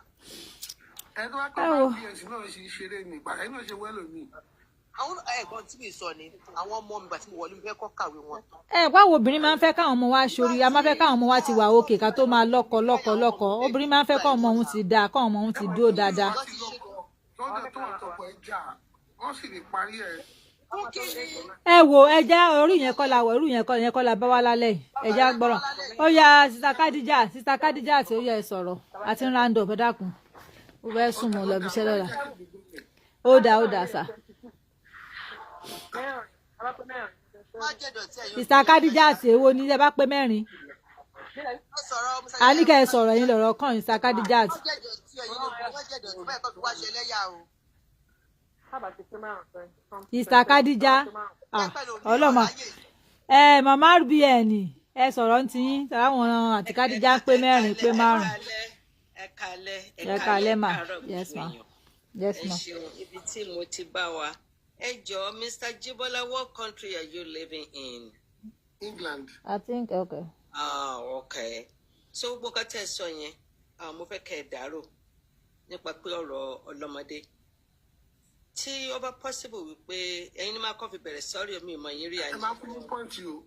Ẹ tó bá pẹ́ Ẹ wo. bá ps náà ṣe ṣeré ní ìgbà ẹ náà ṣe wẹ́lò mi. Àwọn ẹ̀gbọ́n tí mi sọ ni àwọn ọmọ mi gbà tí mo wọlé mi fẹ́ kọ́ kàwé wọn tán. Ẹ wá wo, obìnrin máa ń fẹ́ káwọn ọmọ wa ṣorí, a máa fẹ́ káwọn ọmọ wa ti wà òkè ká tó máa lọ́kọ lọ́kọ lọ́kọ. Obìnrin máa ń fẹ́ káwọn ọmọ òun ti dáa, káwọn ọmọ òun ti dúró dáadáa. Wọ́n ti lọ́kọ lọ́dọ̀ tó àtọkọ ẹ jà, wọ́n sì lè parí ẹ̀. Fún kí ni? Ẹ wo, ẹ já orí yẹn kọ́ la wọ̀, irú yẹn kọ́, yẹn kọ́ la bá wá lálẹ́ yìí. Ẹ já gbọ́rọ̀. Ó yá, Sister Kadija, Sister Kadija àti ó yá, ẹ sọ̀rọ̀ àti ń round up. Ẹ dákun, ó fẹ́ sùn mọ́ lọ bí iṣẹ́ lọ́la. Ó dáa, ó dáa sà. Má jẹ́ dọ̀tí ẹ̀yin. Sister Kadija àti èwo ni ẹ bá pé mẹ́rin? Ẹ sọ̀rọ̀ Musa. A ní kẹ́ ẹ sọ̀rọ̀, yín lọ̀rọ̀ kàn yín, Sister Kadija. Má jẹ́ dọ̀tí ẹ̀yin ló má jẹ́ dọ̀tí bẹ́ẹ̀ kọ́ fi wá ṣe ẹlẹ́yà o. Sister Kadija, ah, ọlọ́mọ ẹ màmá RBN, ẹ sọ̀rọ̀ ń tiyín táwọn àti Kadija ń pé mẹ́rin, pé márùn. Ẹ kalẹ́. Ẹ kalẹ́ mà. Káàárọ̀ Yes gbogbo ma. èèyàn. Yes Ẹ ma. ṣeun ibi tí mo ti bá wa. Ẹ jọ̀ọ́, Mr. Jibola, what country are you living in? England. I think okay. Ah, okay. So gbogbo nǹkan tẹ́ ẹ sọ yẹn, ah, mo fẹ́ kẹ́ ẹ dàrò nípa pé ọ̀rọ̀ ọlọ́mọdé tí ó bá possible wípé ẹ̀yin ni máa kọ́ fi bẹ̀rẹ̀ sọ́rí omi ìmọ̀ yín rí Ẹ àyè. máa fún mi point o.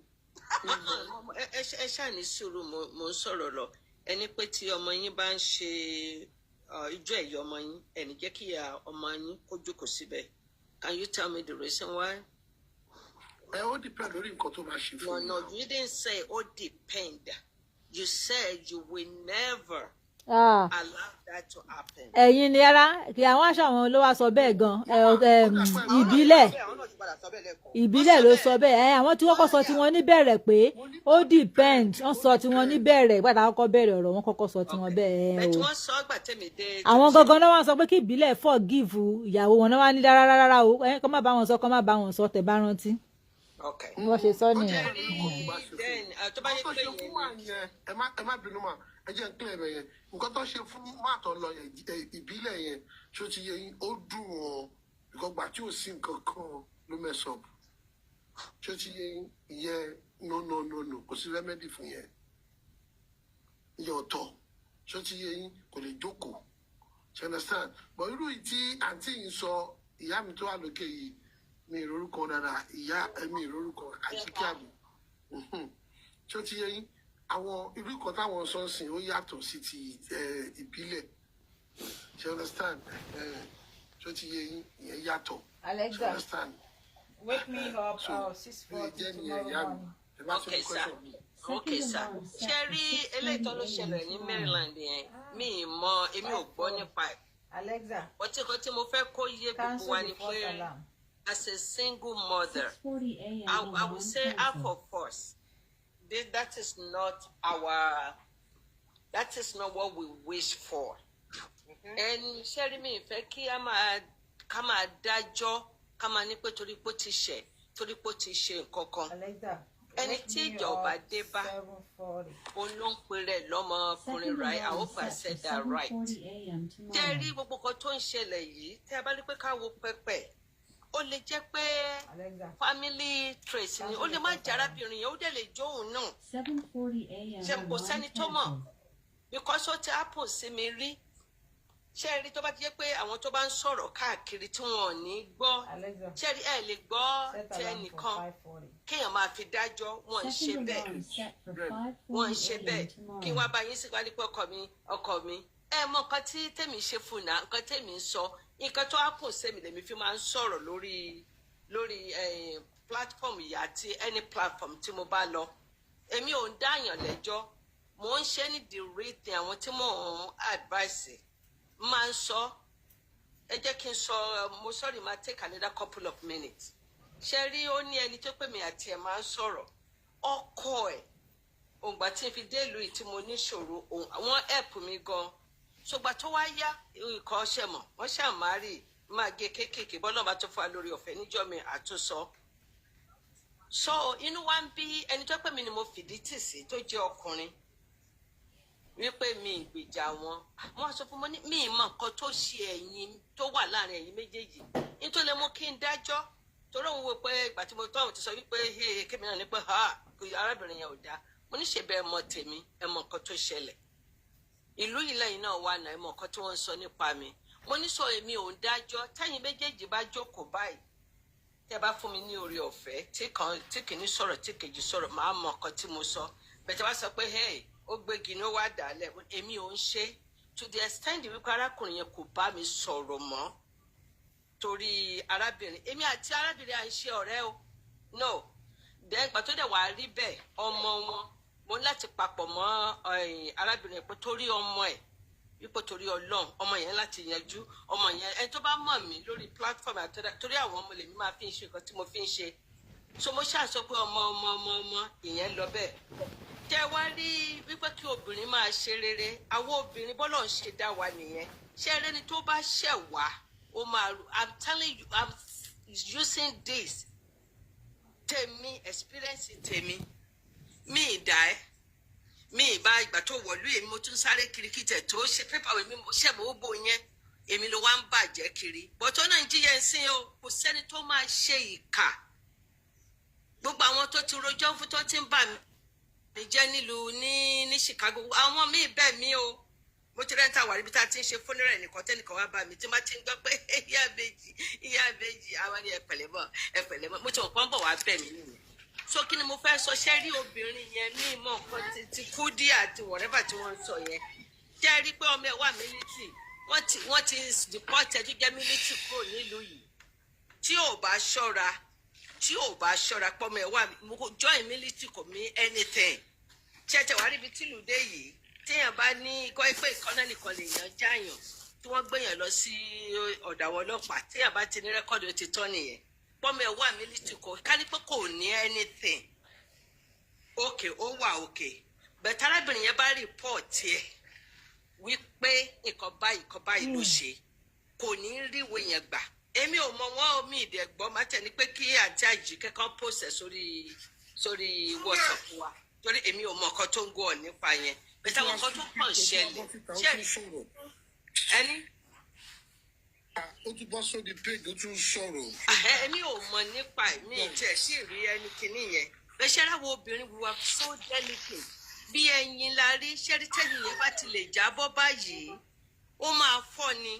Ẹ ṣáà ní sùúrù, mo ń sọ̀rọ̀ lọ. Ẹni pé tí ọmọ yín bá ń ṣe ijó ẹ̀yọ ọmọ yín, ẹni jẹ́ kí ìyá ọmọ yín kó jókòó síbẹ̀. Can you tell me the reason why? Ẹ ó depend lórí nǹkan tó bá ṣe No, fún mi. no, you didn't say ó depend. You said you will never Ah, allow that to happen. Ẹ̀yin ni ara kì àwọn aṣọ àwọn ló wá sọ bẹ́ẹ̀ gan ẹ, ìbílẹ̀. Àwọn náà ti padà sọ bẹ́ẹ̀ lẹ́kọ̀ọ́. Ìbílẹ̀ ló sọ bẹ́ẹ̀. Ẹ àwọn tí wọ́n kọ́ sọ tiwọn níbẹ̀rẹ̀ pé ó depend, wọ́n sọ tiwọn níbẹ̀rẹ̀ gbàtà kọ́kọ́ bẹ̀rẹ̀ ọ̀rọ̀, wọn kọ́kọ́ sọ tiwọn bẹ́ẹ̀ Bẹ́ẹ̀ tí o. wọ́n sọ ọ́ gbà tẹ̀mí dé. Àwọn gangan náà wá sọ pé kí ìbílẹ̀ forgive ìyàwó wọn náà wá ní rárá rárá o, ẹ kọ́ má bá wọn sọ, kọ́ má bá wọn sọ, tẹ̀ bá rántí. Okay. Bí wọ́n ṣe sọ nìyẹn. Then tó bá yẹ Nǹkan tó pé ṣe fún yẹn wa yẹn, ẹ má bínú mà, ẹ jẹ́ n clear ẹ̀ yẹn. Nǹkan tó ṣe fún màtọ̀ lọ yẹn, ìbílẹ̀ yẹn, ṣó ti yẹ yín, ó dùn wọn ìkọgbà tí ò sí nǹkan kan ló mess up. Ṣó ti yẹ yín? Ìyẹn, no, no, no, no, kò sí remedy fún yẹn. Ìyẹn ọ̀tọ̀. Ṣó ti yẹ yín? Kò lè jókòó. Ṣe understand? But irú yìí tí àǹtí yìí sọ, ìyá mi tó wà lókè yìí, mi ìrorúkọ dáadáa, ìyá ẹ̀mí ìrorúkọ àjíkẹ́ àbí. Ṣé ó ti yé yín? Àwọn irú ìkan táwọn sọ ń sìn, ó yàtọ̀ sí ti ìbílẹ̀. Ṣe understand? Ṣé ó ti yé yín? Ìyẹn yàtọ̀. Ṣe Alexa, understand? wake me up. So bí ẹ jẹ́ nìyẹn, ìyá mi. Ẹ bá tún Okay, ní sir. question mi. Okay, sir. Ṣé rí eléyìí tó ló ṣẹlẹ̀ ní Maryland yẹn? Mi ì mọ, èmi ò gbọ́ nípa ẹ̀. Alexa, Ọtí kan tí mo fẹ́ kó yé gbogbo wa ni pé as a single mother, 6:40 a.m. I would say half of us, that is not what we wish for. Ẹni ṣẹ́rí mi ìfẹ́ kí a máa ká máa dájọ́, ká máa ní pé torí pé ó ti ṣẹ̀, torí pé ó ti ṣe nǹkan kan. Alexa, Ẹni tí ìjà ò bá dé bá, òun ló ń pe rẹ̀ lọ́mọkùnrin, right? I hope I said that right. Jẹ́ rí gbogbo kan tó ń ṣẹlẹ̀ yìí, tí a bá ní pé ká wo pẹpẹ, ó lè jẹ́ pé family trace ni, ó lè má jẹ́ arábìnrin yẹn, ó dẹ̀ lè jó òun náà. 7:40 a.m. Ṣe kò sẹ́ni tó mọ̀, because ó ti happen sí mi rí. Ṣé rí, tó bá ti jẹ́ pé àwọn tó bá ń sọ̀rọ̀ káàkiri tí wọn ò ní gbọ́, ṣé rí, ẹ lè gbọ́ ti ẹnìkan kéèyàn máa fi dájọ́. Wọn ń ṣe bẹ́ẹ̀, wọ́n ń ṣe bẹ́ẹ̀. Kí wọ́n bá yín sí wá ní pé ọkọ mi, ọkọ mi, ẹ mọ nǹkan tí tèmi ṣe fún náà, nǹkan tèmi ń sọ, nǹkan tó happen sí mi lèmi fi máa ń sọ̀rọ̀ lórí platform yìí àti any platform tí mo bá lọ. Èmi ò ń dáyàn lẹ́jọ́, mò ń ṣe ní the real thing. Àwọn tí mò ń advice máa ń sọ. Ẹ jẹ́ kí n sọ, mo sorry, máa take another couple of minutes. Ṣe rí, ó ní ẹni tó pè mí àti ẹ̀ máa ń sọ̀rọ̀, ọkọ ẹ̀ òǹgbà tí n fi dé ìlú yìí tí mo níṣòro, wọ́n help mi gan. Ṣùgbọ́n tó wá yá, ikọ̀ ọṣẹ mọ̀ wọ́n ṣàmárì máa gé kéékèèké bọ́lá bá tó fún wa lórí ọ̀fẹ́ níjọ́ mi àtúnṣọ. So inú wa ń bí ẹni tó pè mí ni mo fìdí tì sí, tó jẹ́ ọkùnrin, wípé mi ìgbèjà wọn. Wọn sọ fún mi ní mi ìmọ̀ nǹkan tó ṣe ẹ̀yin tó wà láàrin ẹ̀yin méjèèjì nítorí lè mú kí n dájọ́, torí òun wò pé ìgbà tí mo tọ́ àwọn ti sọ wípé hey, kémi náà ní pé ha, arábìnrin yẹn ò dáa. Mo ní ṣe bẹ́ẹ̀, mọ tèmi, ẹ mọ nǹkan tó ṣẹlẹ̀ ìlú yìí lẹ́yìn náà wà náà, ẹ mọ nǹkan tí wọ́n ń sọ nípa mi. Mo ní sọ èmi ò ń dájọ́. Tẹ́yin méjèèjì bá jókòó báyìí, tẹ́ bá fún mi ní oore ọ̀fẹ́, tí kan tí kìíní sọ̀rọ̀, tí kejì sọ̀rọ̀, màá mọ nǹkan tí mo sọ. Bẹ̀tẹ̀ bá sọ pé, "Hey, ó gbégi ní ó wá dàálẹ̀," èmi ò ń ṣe to the extent wípé arákùnrin yẹn kò bá mi sọ̀rọ̀ mọ́ torí arábìnrin. Èmi àti arábìnrin à ń ṣe ọ̀rẹ́ o, no. Then ìgbà tó dẹ̀ wá rí bẹ́ẹ̀, ọmọ wọn, mo ní láti papọ̀ mọ́ arábìnrin pé torí ọmọ ẹ̀, wípé torí Ọlọ́run, ọmọ yẹn láti yanjú ọmọ yẹn. Ẹni tó bá mọ̀ mí lórí platform àtọ́dá, torí àwọn ọmọ lèmi máa fi ń ṣe nǹkan tí mo fi ń ṣe. So mo ṣáà sọ pé ọmọ, ọmọ, ọmọ, ọmọ ìyẹn lọ bẹ́ẹ̀. Jẹ́ wá rí wípé kí obìnrin máa ṣe rere, àwọn obìnrin bọ́lọ̀ ń ṣe dá wa nìyẹn. Ṣé ẹni tó bá ṣẹ̀ wá, ó máa, I'm telling you, I'm using this tèmi, experience tèmi. Mi ì dá ẹ, mi ì bá ìgbà tó wọ̀lú, èmi mo tún sáré kiri kí tẹ̀ tó ṣe pépà mi, mo ṣẹ̀ mọ́ bò yẹn, èmi ló wá ń bàjẹ́ kiri bọ́tọ́ náà ń jíyẹ ń sìn o. Kò sẹ́ni tó máa ṣe ìkà. Gbogbo àwọn tó ti rojọ́ fún, tó ti ń bà mí jẹ́ nílùú ní Chicago, àwọn míì bẹ́ẹ̀ mi o. Mo ti rẹ́ńtà wà níbi tá a ti ń ṣe funeral nìkan, tẹ́nìkan wá bá mi, tí má ti ń gbọ́ pé ìyá ìbejì, ìyá ìbejì, àwọn ni, "Ẹ pẹ̀lẹ́ mọ́, ẹ pẹ̀lẹ́ mọ́." Mo ti mọ̀ pọ́n bọ̀ wá bẹ̀ mí nìyẹn. So kí ni mo fẹ́ sọ? Ṣé rí obìnrin yẹn, mí mọ̀ nǹkan ti Kúdí àti whatever tí wọ́n ń sọ yẹn. Ṣé rí pé ọmọ ẹ̀ wà military, wọ́n ti deport ẹ̀ tó jẹ́ military kúrò nílùú yìí. Tí ò bá ṣọ́ra, tí ò bá ṣọ́ra, pọ́mọ ẹ̀ wà join military kò mean anything. Ṣẹ̀ṣẹ̀ wá ríbi tìlú dé yìí, téèyàn bá ní kọ́ pé ìkànnà nìkan lèèyàn jáàyàn tí wọ́n gbéyàn lọ sí ọ̀dọ̀ àwọn ọlọ́pàá, téèyàn bá ti ní record, ó ti tán nìyẹn. Pọ́mọ ẹ̀ wà military, kò ká ní pé kò ní anything, okay, ó wà okay. Bẹ̀tẹ̀ arábìnrin yẹn bá report ẹ̀ wípé nǹkan báyìí, nǹkan báyìí ló ṣe, kò ní ríwèé yẹn gbà. Èmi ò mọ wọn, mi ìdẹ̀ gbọ́ má tẹ̀ ní pé kí àǹtí Àjíkẹ́ kan post ẹ̀ sórí WhatsApp wa, torí èmi ò mọ nǹkan tó ń go on nípa yẹn. Bẹ̀tẹ̀ àwọn nǹkan tó kàn ṣẹlẹ̀ ṣe ẹni. Ó tún bọ́ sórí page, ó tún sọ̀rọ̀. Èmi ò mọ nípa ẹ̀, mi ì tiẹ̀ sì rí ẹni kinní yẹn. Bẹ́ẹ̀ ṣe ráwọ̀ obìnrin, we are so delicate, bí ẹyin la rí. Ṣẹ́rí tẹ́yìn yẹn bá ti lè jábọ́ báyìí, ó máa fọ́ ni,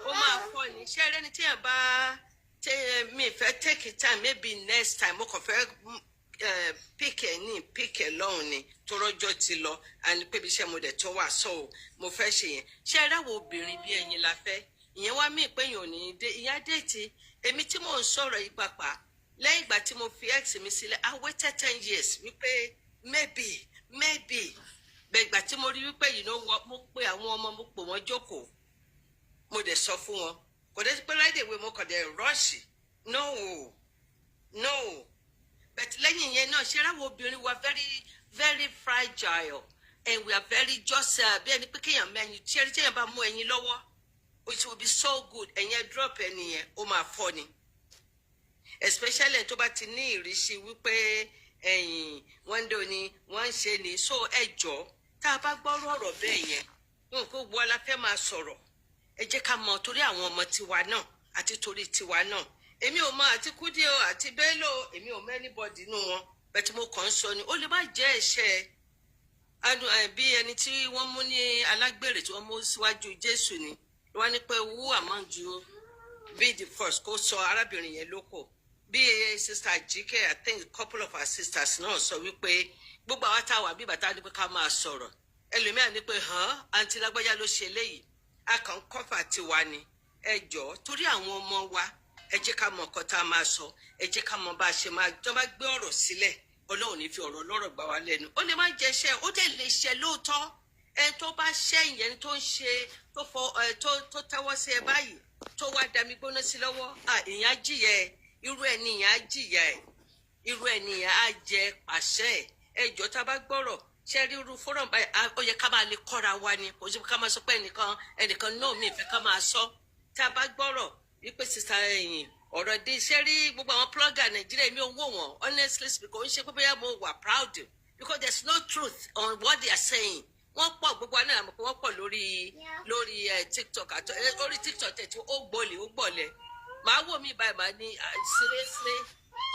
ó máa fọ́ ni. Ṣẹ́rí ẹni tí yẹn bá tẹ, mi fẹ́ take time, maybe next time. Mo kàn fẹ́ pick ẹ̀ ní pick ẹ̀ lọ́hùn ni, torọ́jọ́ ti lọ and pé ibi iṣẹ́ mo dẹ̀ tó wà, so mo fẹ́ ṣe yẹn. Ṣé ráwọ̀ obìnrin, bí ẹyin la fẹ́. Ìyẹn wá mí pé èèyàn ò ní dé ìyá déètì. Èmi tí mò ń sọ̀rọ̀ yìí pàpà, lẹ́yìn ìgbà tí mo fi ex mi sílẹ̀, I waited 10 years wípé maybe bẹ́ẹ̀. Ìgbà tí mo rí wípé, you know what, mo pe àwọn ọmọ, mo pè wọ́n jókòó, mo dẹ̀ sọ fún wọn. Kò dé pé láìdè ìwé mo kàn dẹ̀ rush, no, no. But lẹ́yìn yẹn náà, ṣé ráwọ̀ obìnrin wa very very fragile and we are very just bí ẹni pé kéèyàn mẹ́yìn. Ṣé ẹni téèyàn bá mú ẹyin lọ́wọ́, it will be so good. Ẹ̀yin ẹ drop ẹni yẹn, ó máa fọ́ ni, especially ẹni tó bá ti ní ìrísí wípé ẹ̀yìn wọ́n ń dò ní wọ́n ń ṣe ni. So ẹ jọ, tá a bá gbọ́rọ̀ ọ̀rọ̀ bẹ́ẹ̀ yẹn, nǹkan gbọ́ la fẹ́ máa sọ̀rọ̀. Ẹ jẹ́ ká mọ̀ torí àwọn ọmọ tiwa náà àti torí tiwa náà. Èmi ò mọ àti Kúdí o àti Bello, èmi ò mọ anybody nínú wọn bẹ́ẹ̀. Tí mo kàn ń sọ ni, ó lè má jẹ́ ẹ̀ṣẹ̀ bí ẹni tí wọ́n mú ní alágbèrè tí wọ́n mú síwájú Jésù ni wọ́n ní pé, "Who among you be the first?" Kó sọ arábìnrin yẹn lóko. Bí Sister Jike, I think a couple of our sisters náà sọ wípé gbogbo àwa tá a wà bí bàtà ní pé ká máa sọ̀rọ̀, ẹlòmíà ní pé hàn àǹtí lágbájá ló ṣe eléyìí, a kàn ń kọ́fà tiwa ni. Ẹ jọ̀ọ́, torí àwọn ọmọ wa, ẹ jẹ́ ká mọ nǹkan tá a máa sọ, ẹ jẹ́ ká mọ bá a ṣe máa tó bá gbé ọ̀rọ̀ sílẹ̀. Ọlọ́run ní fi ọ̀rọ̀ lọ́rọ̀ gbà wá lẹ́nu. Ó lè má jẹ́ṣẹ́, ó dẹ̀ lè ṣe lóòótọ́. Ẹni tó bá ṣẹ̀yìn, ẹni tó ń ṣe tó fọ ẹ tó tẹ́wọ́ sí ẹ báyìí, tó wá dami gbóná sí lọ́wọ́, ìyẹn á jìyà ẹ. Irú ẹni yẹn á jìyà ẹ, irú ẹni yẹn á jẹ pàṣẹ ẹ. Ẹ jọ̀ọ́, tá a bá gbọ́rọ̀, ṣe rí irú fọ́nrán báyìí, ó yẹ ká máa lè kọ́ra wa ni. Kò sí ká máa sọ pé ẹnìkan ẹnìkan náà, mi ìfẹ́ ká máa sọ. Tá a bá gbọ́rọ̀ wípé sísá ẹ̀yìn ọ̀rọ̀ dé, ṣe rí gbogbo àwọn blogger Nàìjíríà, mi ò wò wọ́n, honestly speaking. Kò ń ṣe pé bóyá mo wà proud, because there is no truth on what they are saying. Wọ́n pọ̀, gbogbo àná àmọ́ pé wọ́n pọ̀ lórí TikTok àti orí TikTok tẹ̀ tí ó gbọ́lẹ̀, ó gbọ́lẹ̀. Màá wò mí báyìí, màá ní, "Seriously?"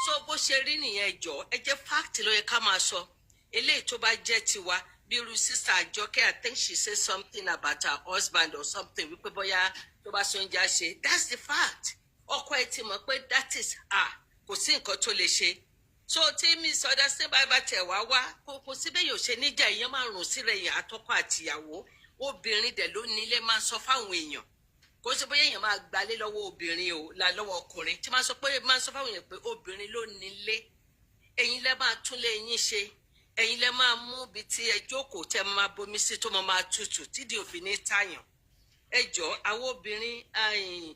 So bó ṣe rí nìyẹn. Jọ, ẹ jẹ́ fact ló yẹ ká máa sọ. Eléyìí tó bá jẹ́ tiwa, bí irú Sister Àjọkẹ́, I think she say something about her husband or something, wípé bóyá tó bá sọ oúnjẹ á ṣe. That's the fact. Ọkọ ẹ ti mọ̀ pé that is her, kò sí nǹkan tó lè ṣe. So tí misunderstanding bá tẹ̀ wá wá, kò síbẹ̀ yóò ṣe níjà, èèyàn máa rùn síra èèyàn, àtọkọ àtìyàwó. Obìnrin dẹ̀ ló nílé, máa sọ fáwọn èèyàn. Kò sí bóyá èèyàn máa gbalé lọ́wọ́ obìnrin o la lọ́wọ́ ọkùnrin tí máa sọ pé, máa sọ fáwọn èèyàn pé obìnrin ló nílé. Ẹ̀yin lẹ máa tún lé yín ṣe, ẹ̀yin lẹ máa mú ibi tí ẹ jókòó tẹ máa bomi sí tó máa tutù tídìí òfin ní tàyàn. Ẹ jọ, àwọn obìnrin,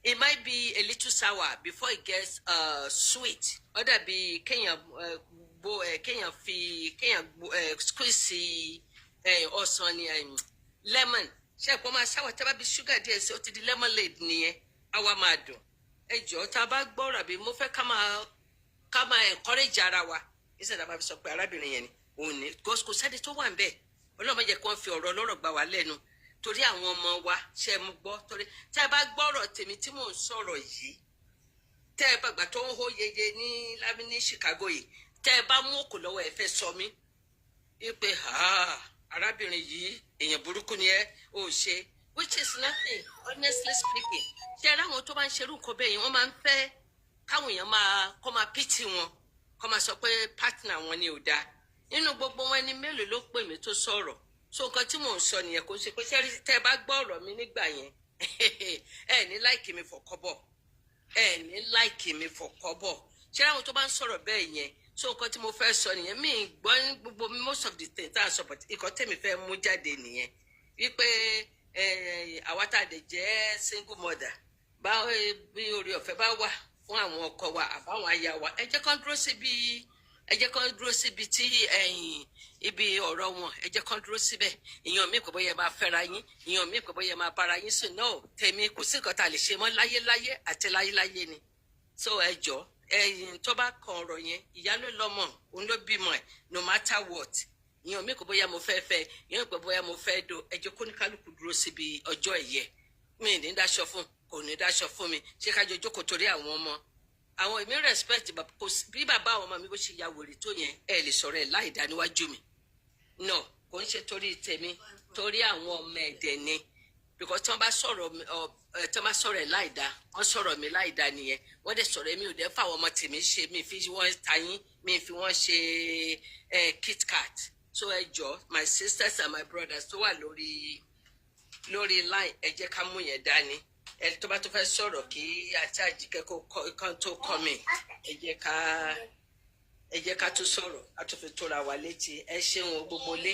it might be a little sour before it gets sweet. Ó dàbí kéèyàn bo kéèyàn fi kéèyàn squeeze ọsàn ni, lemon ṣe é pọ́n máa sour, tí a bá bí ṣúgà díẹ̀ sí, ó ti di lemonade nìyẹn, á wá máa dùn. Ẹ jọ̀ọ́, tá a bá gbọ́rọ̀ àbí mo fẹ́ ká máa encourage ara wa instead a máa fi sọ pé arábìnrin yẹn ni òun ni kò sẹ́ni tó wà ń bẹ̀. Ọlọ́run má jẹ́ kí wọ́n fi ọ̀rọ̀ ọlọ́rọ̀ gbà wá lẹ́nu torí àwọn ọmọ wa. Ṣe é mú gbọ́? Torí tí a bá gbọ́rọ̀ tèmi tí mò ń sọ̀rọ̀ yìí, tẹ́ ẹ bá gbà tó ń hó yeye ní lábí ní Chicago yìí, tẹ́ ẹ bá mú òkú lọ́wọ́, ẹ fẹ́ sọ mí wípé arábìnrin yìí, èèyàn burúkú ni ẹ ò ṣe, which is nothing, honestly speaking. Ṣe ẹ ráwọn tó bá ń ṣerú nǹkan bẹ́ẹ̀ yẹn, wọ́n máa ń fẹ́ káwọn èèyàn máa kọ́ máa pity wọn, kọ́ máa sọ pé partner wọn ni ò dáa. Nínú gbogbo wọn, ẹni mélòó ló pè mí tó sọ̀rọ̀? So nǹkan tí mò ń sọ nìyẹn. Kò ń ṣe pé ṣé tẹ́ ẹ bá gbọ́ ọ̀rọ̀ mi nígbà yẹn, ẹ ní like mi for kọ́bọ̀, ẹ ní like mi for kọ́bọ̀. Ṣé àwọn tó bá ń sọ̀rọ̀ bẹ́ẹ̀ yẹn? So nǹkan tí mo fẹ́ sọ nìyẹn. Mi gbọ́ gbogbo most of the things tá à ń sọ, but ìkọ́ tèmi fẹ́ mú jáde nìyẹn, wípé àwa tá a dẹ̀ jẹ́ single mother, bá bí orí ọ̀fẹ́ bá wà fún àwọn ọkọ wa àbáwọn aya wa, ẹ jẹ́ kán dúró síbi tí ẹ̀yìn ibi ọ̀rọ̀ wọn, ẹ jẹ́ kán dúró síbẹ̀. Ìyàn mi kò bóyá ẹ máa fẹ́ra yín, ìyàn mi kò bóyá ẹ máa bára yín sùn náà. Tèmi, kò sí nǹkan tá a lè ṣe mọ́ láyéláyé àti láyéláyé ni. So ẹ jọ, ẹ̀yìn tó bá kan ọ̀rọ̀ yẹn, ìyá ló lọ́mọ, òun ló bímọ ẹ̀, no matter what. Ìyàn mi kò bóyá mo fẹ́ fẹ́, ìyàn mi kò bóyá mo fẹ́ do. Ẹ jẹ́ kó ní kálukú dúró síbi ọjọ́ ẹ̀yẹ. Mi ní dáṣọ fún, kò ní dáṣọ fún mi. Ṣé ká jọ jókòó torí àwọn ọmọ? Àwọn èmi respect kò bí bàbá àwọn ọmọ mi bó ṣe ya wèrè tó yẹn, ẹ lè sọ̀rọ̀ ẹ̀ láì dá níwájú mi. No, kò ń ṣe torí tèmi, torí àwọn ọmọ ẹ̀dẹ̀ ni, because tí wọ́n bá sọ̀rọ̀ ẹ̀ láì dá, wọ́n sọ̀rọ̀ mi láì dá nìyẹn. Wọ́n dẹ̀ sọ̀rọ̀ èmi ò dẹ̀ fáwọn ọmọ tèmi ṣe, mi fi wọ́n tayín, mi fi wọ́n ṣe kitkat. So ẹ jọ, my sisters and my brothers tó wà lórí line, ẹ jẹ́ ká mú yẹn dání. Ẹ tó bá tó fẹ́ sọ̀rọ̀, kí àti Àjíkẹ́ kó kán tó kọ́ mi, ẹ jẹ́ ká tún sọ̀rọ̀, ká tún fi tóra wa létí. Ẹ ṣeun o, gbogbo lé.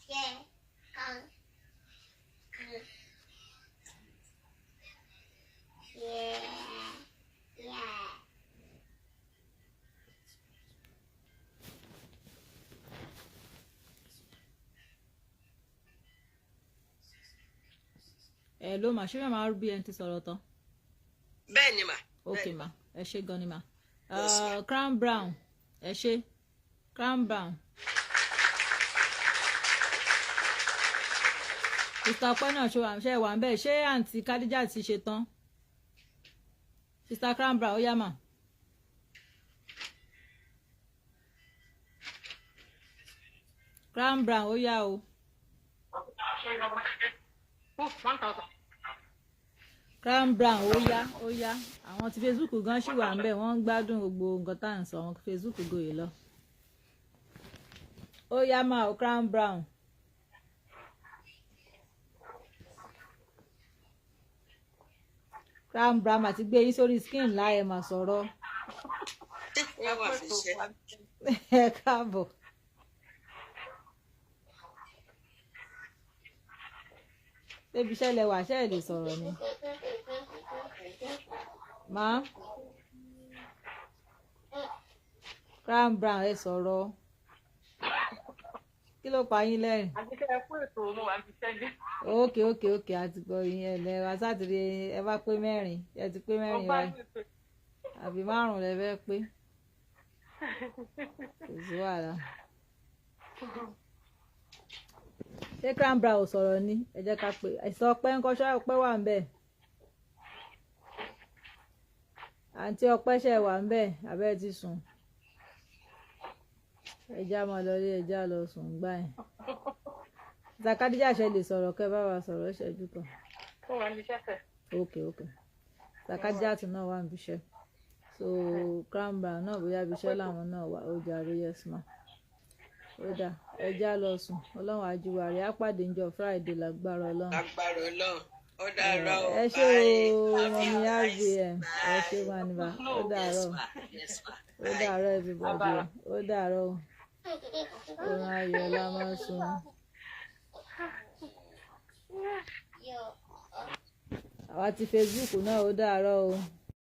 Yeah. Yeah. Yeah. Ẹ ló mà ṣé màmá bí ẹni tí sọ̀rọ̀ tán. Bẹ́ẹ̀ ni mà. Ok ma, ẹ ṣé gan ni ma. Yes, ma. Crown Brown, ẹ ṣé, Crown Brown. Sister Ọpẹ́ náà ṣe wà, ṣe wà ń bẹ̀? Ṣé àǹtí Kádíjà ti ṣe tán? Sister Crown Brown, ó yá mà. Crown Brown, ó yá o. 1,000. Crown Brown, ó yá, ó yá. Àwọn tí Facebook gan ṣì wà ń bẹ̀, wọ́n ń gbádùn gbogbo nǹkan tá à ń sọ. Àwọn Facebook gòyè lọ. Ó yá mà o, Crown Brown. Crown Brown àti gbé yín sórí screen láì mà sọ̀rọ̀. Wọ́n wà fi ṣe. Ẹ káàbọ̀. Débi iṣẹ́ lẹ wà, ṣẹ́ ẹ lè sọ̀rọ̀ ni. Má Crown Brown, ẹ sọ̀rọ̀. Kí ló pa yín lẹ́rìn? Àti kẹ́ ẹ kú ètò, mo wà ní iṣẹ́ ní. Ok, àti gbọ́ yín. Ẹ lẹ wá sátìrì, ẹ bá pé mẹ́rin, ẹ ti pé mẹ́rin Mo bá báyìí. ní ètò. Àbí márùn lẹ fẹ́ pé? Kò sí wàhálà. Ṣé Crown Brown ò sọ̀rọ̀ ni? Ẹ jẹ́ ká pé ẹ̀sọ́ ọpẹ́ ńkọ́? Ṣọ́ ọpẹ́ wà ń bẹ̀? Àǹtí Ọpẹ́, ṣe wà ń bẹ̀ àbẹ́ ti sùn? Ẹja máa lọ rí, ẹja lọ sùn gbà yẹn. Zakadija, ṣe lè sọ̀rọ̀? Kẹ́ bá wa sọ̀rọ̀ ṣẹ́jú kan. Ó wà níbi iṣẹ́ fẹ̀. Ok, Zakadija tún náà wà níbi iṣẹ́, so Crown Brown náà, bóyá ibi iṣẹ́ làwọn náà wà. Ó jàre, yes ma. Ó dà, ẹja lọ sùn. Ọlọ́run àjùwàrí á pàdé níjọ́ Friday lágbára Ọlọ́run. Agbára Ọlọ́run. Ó dàárọ̀ o. Ẹ ṣé Bye. o. Love you Mummy guys. RVM, ẹ ṣé Bye. waniba. Ó Yes dàárọ̀. ma, yes ma. Ó Bye. dàárọ̀ everybody o. Ó dàárọ̀ o. Oorun ayọ̀ la máa sùn. Àwa ti Facebook náà, ó dàárọ̀ o.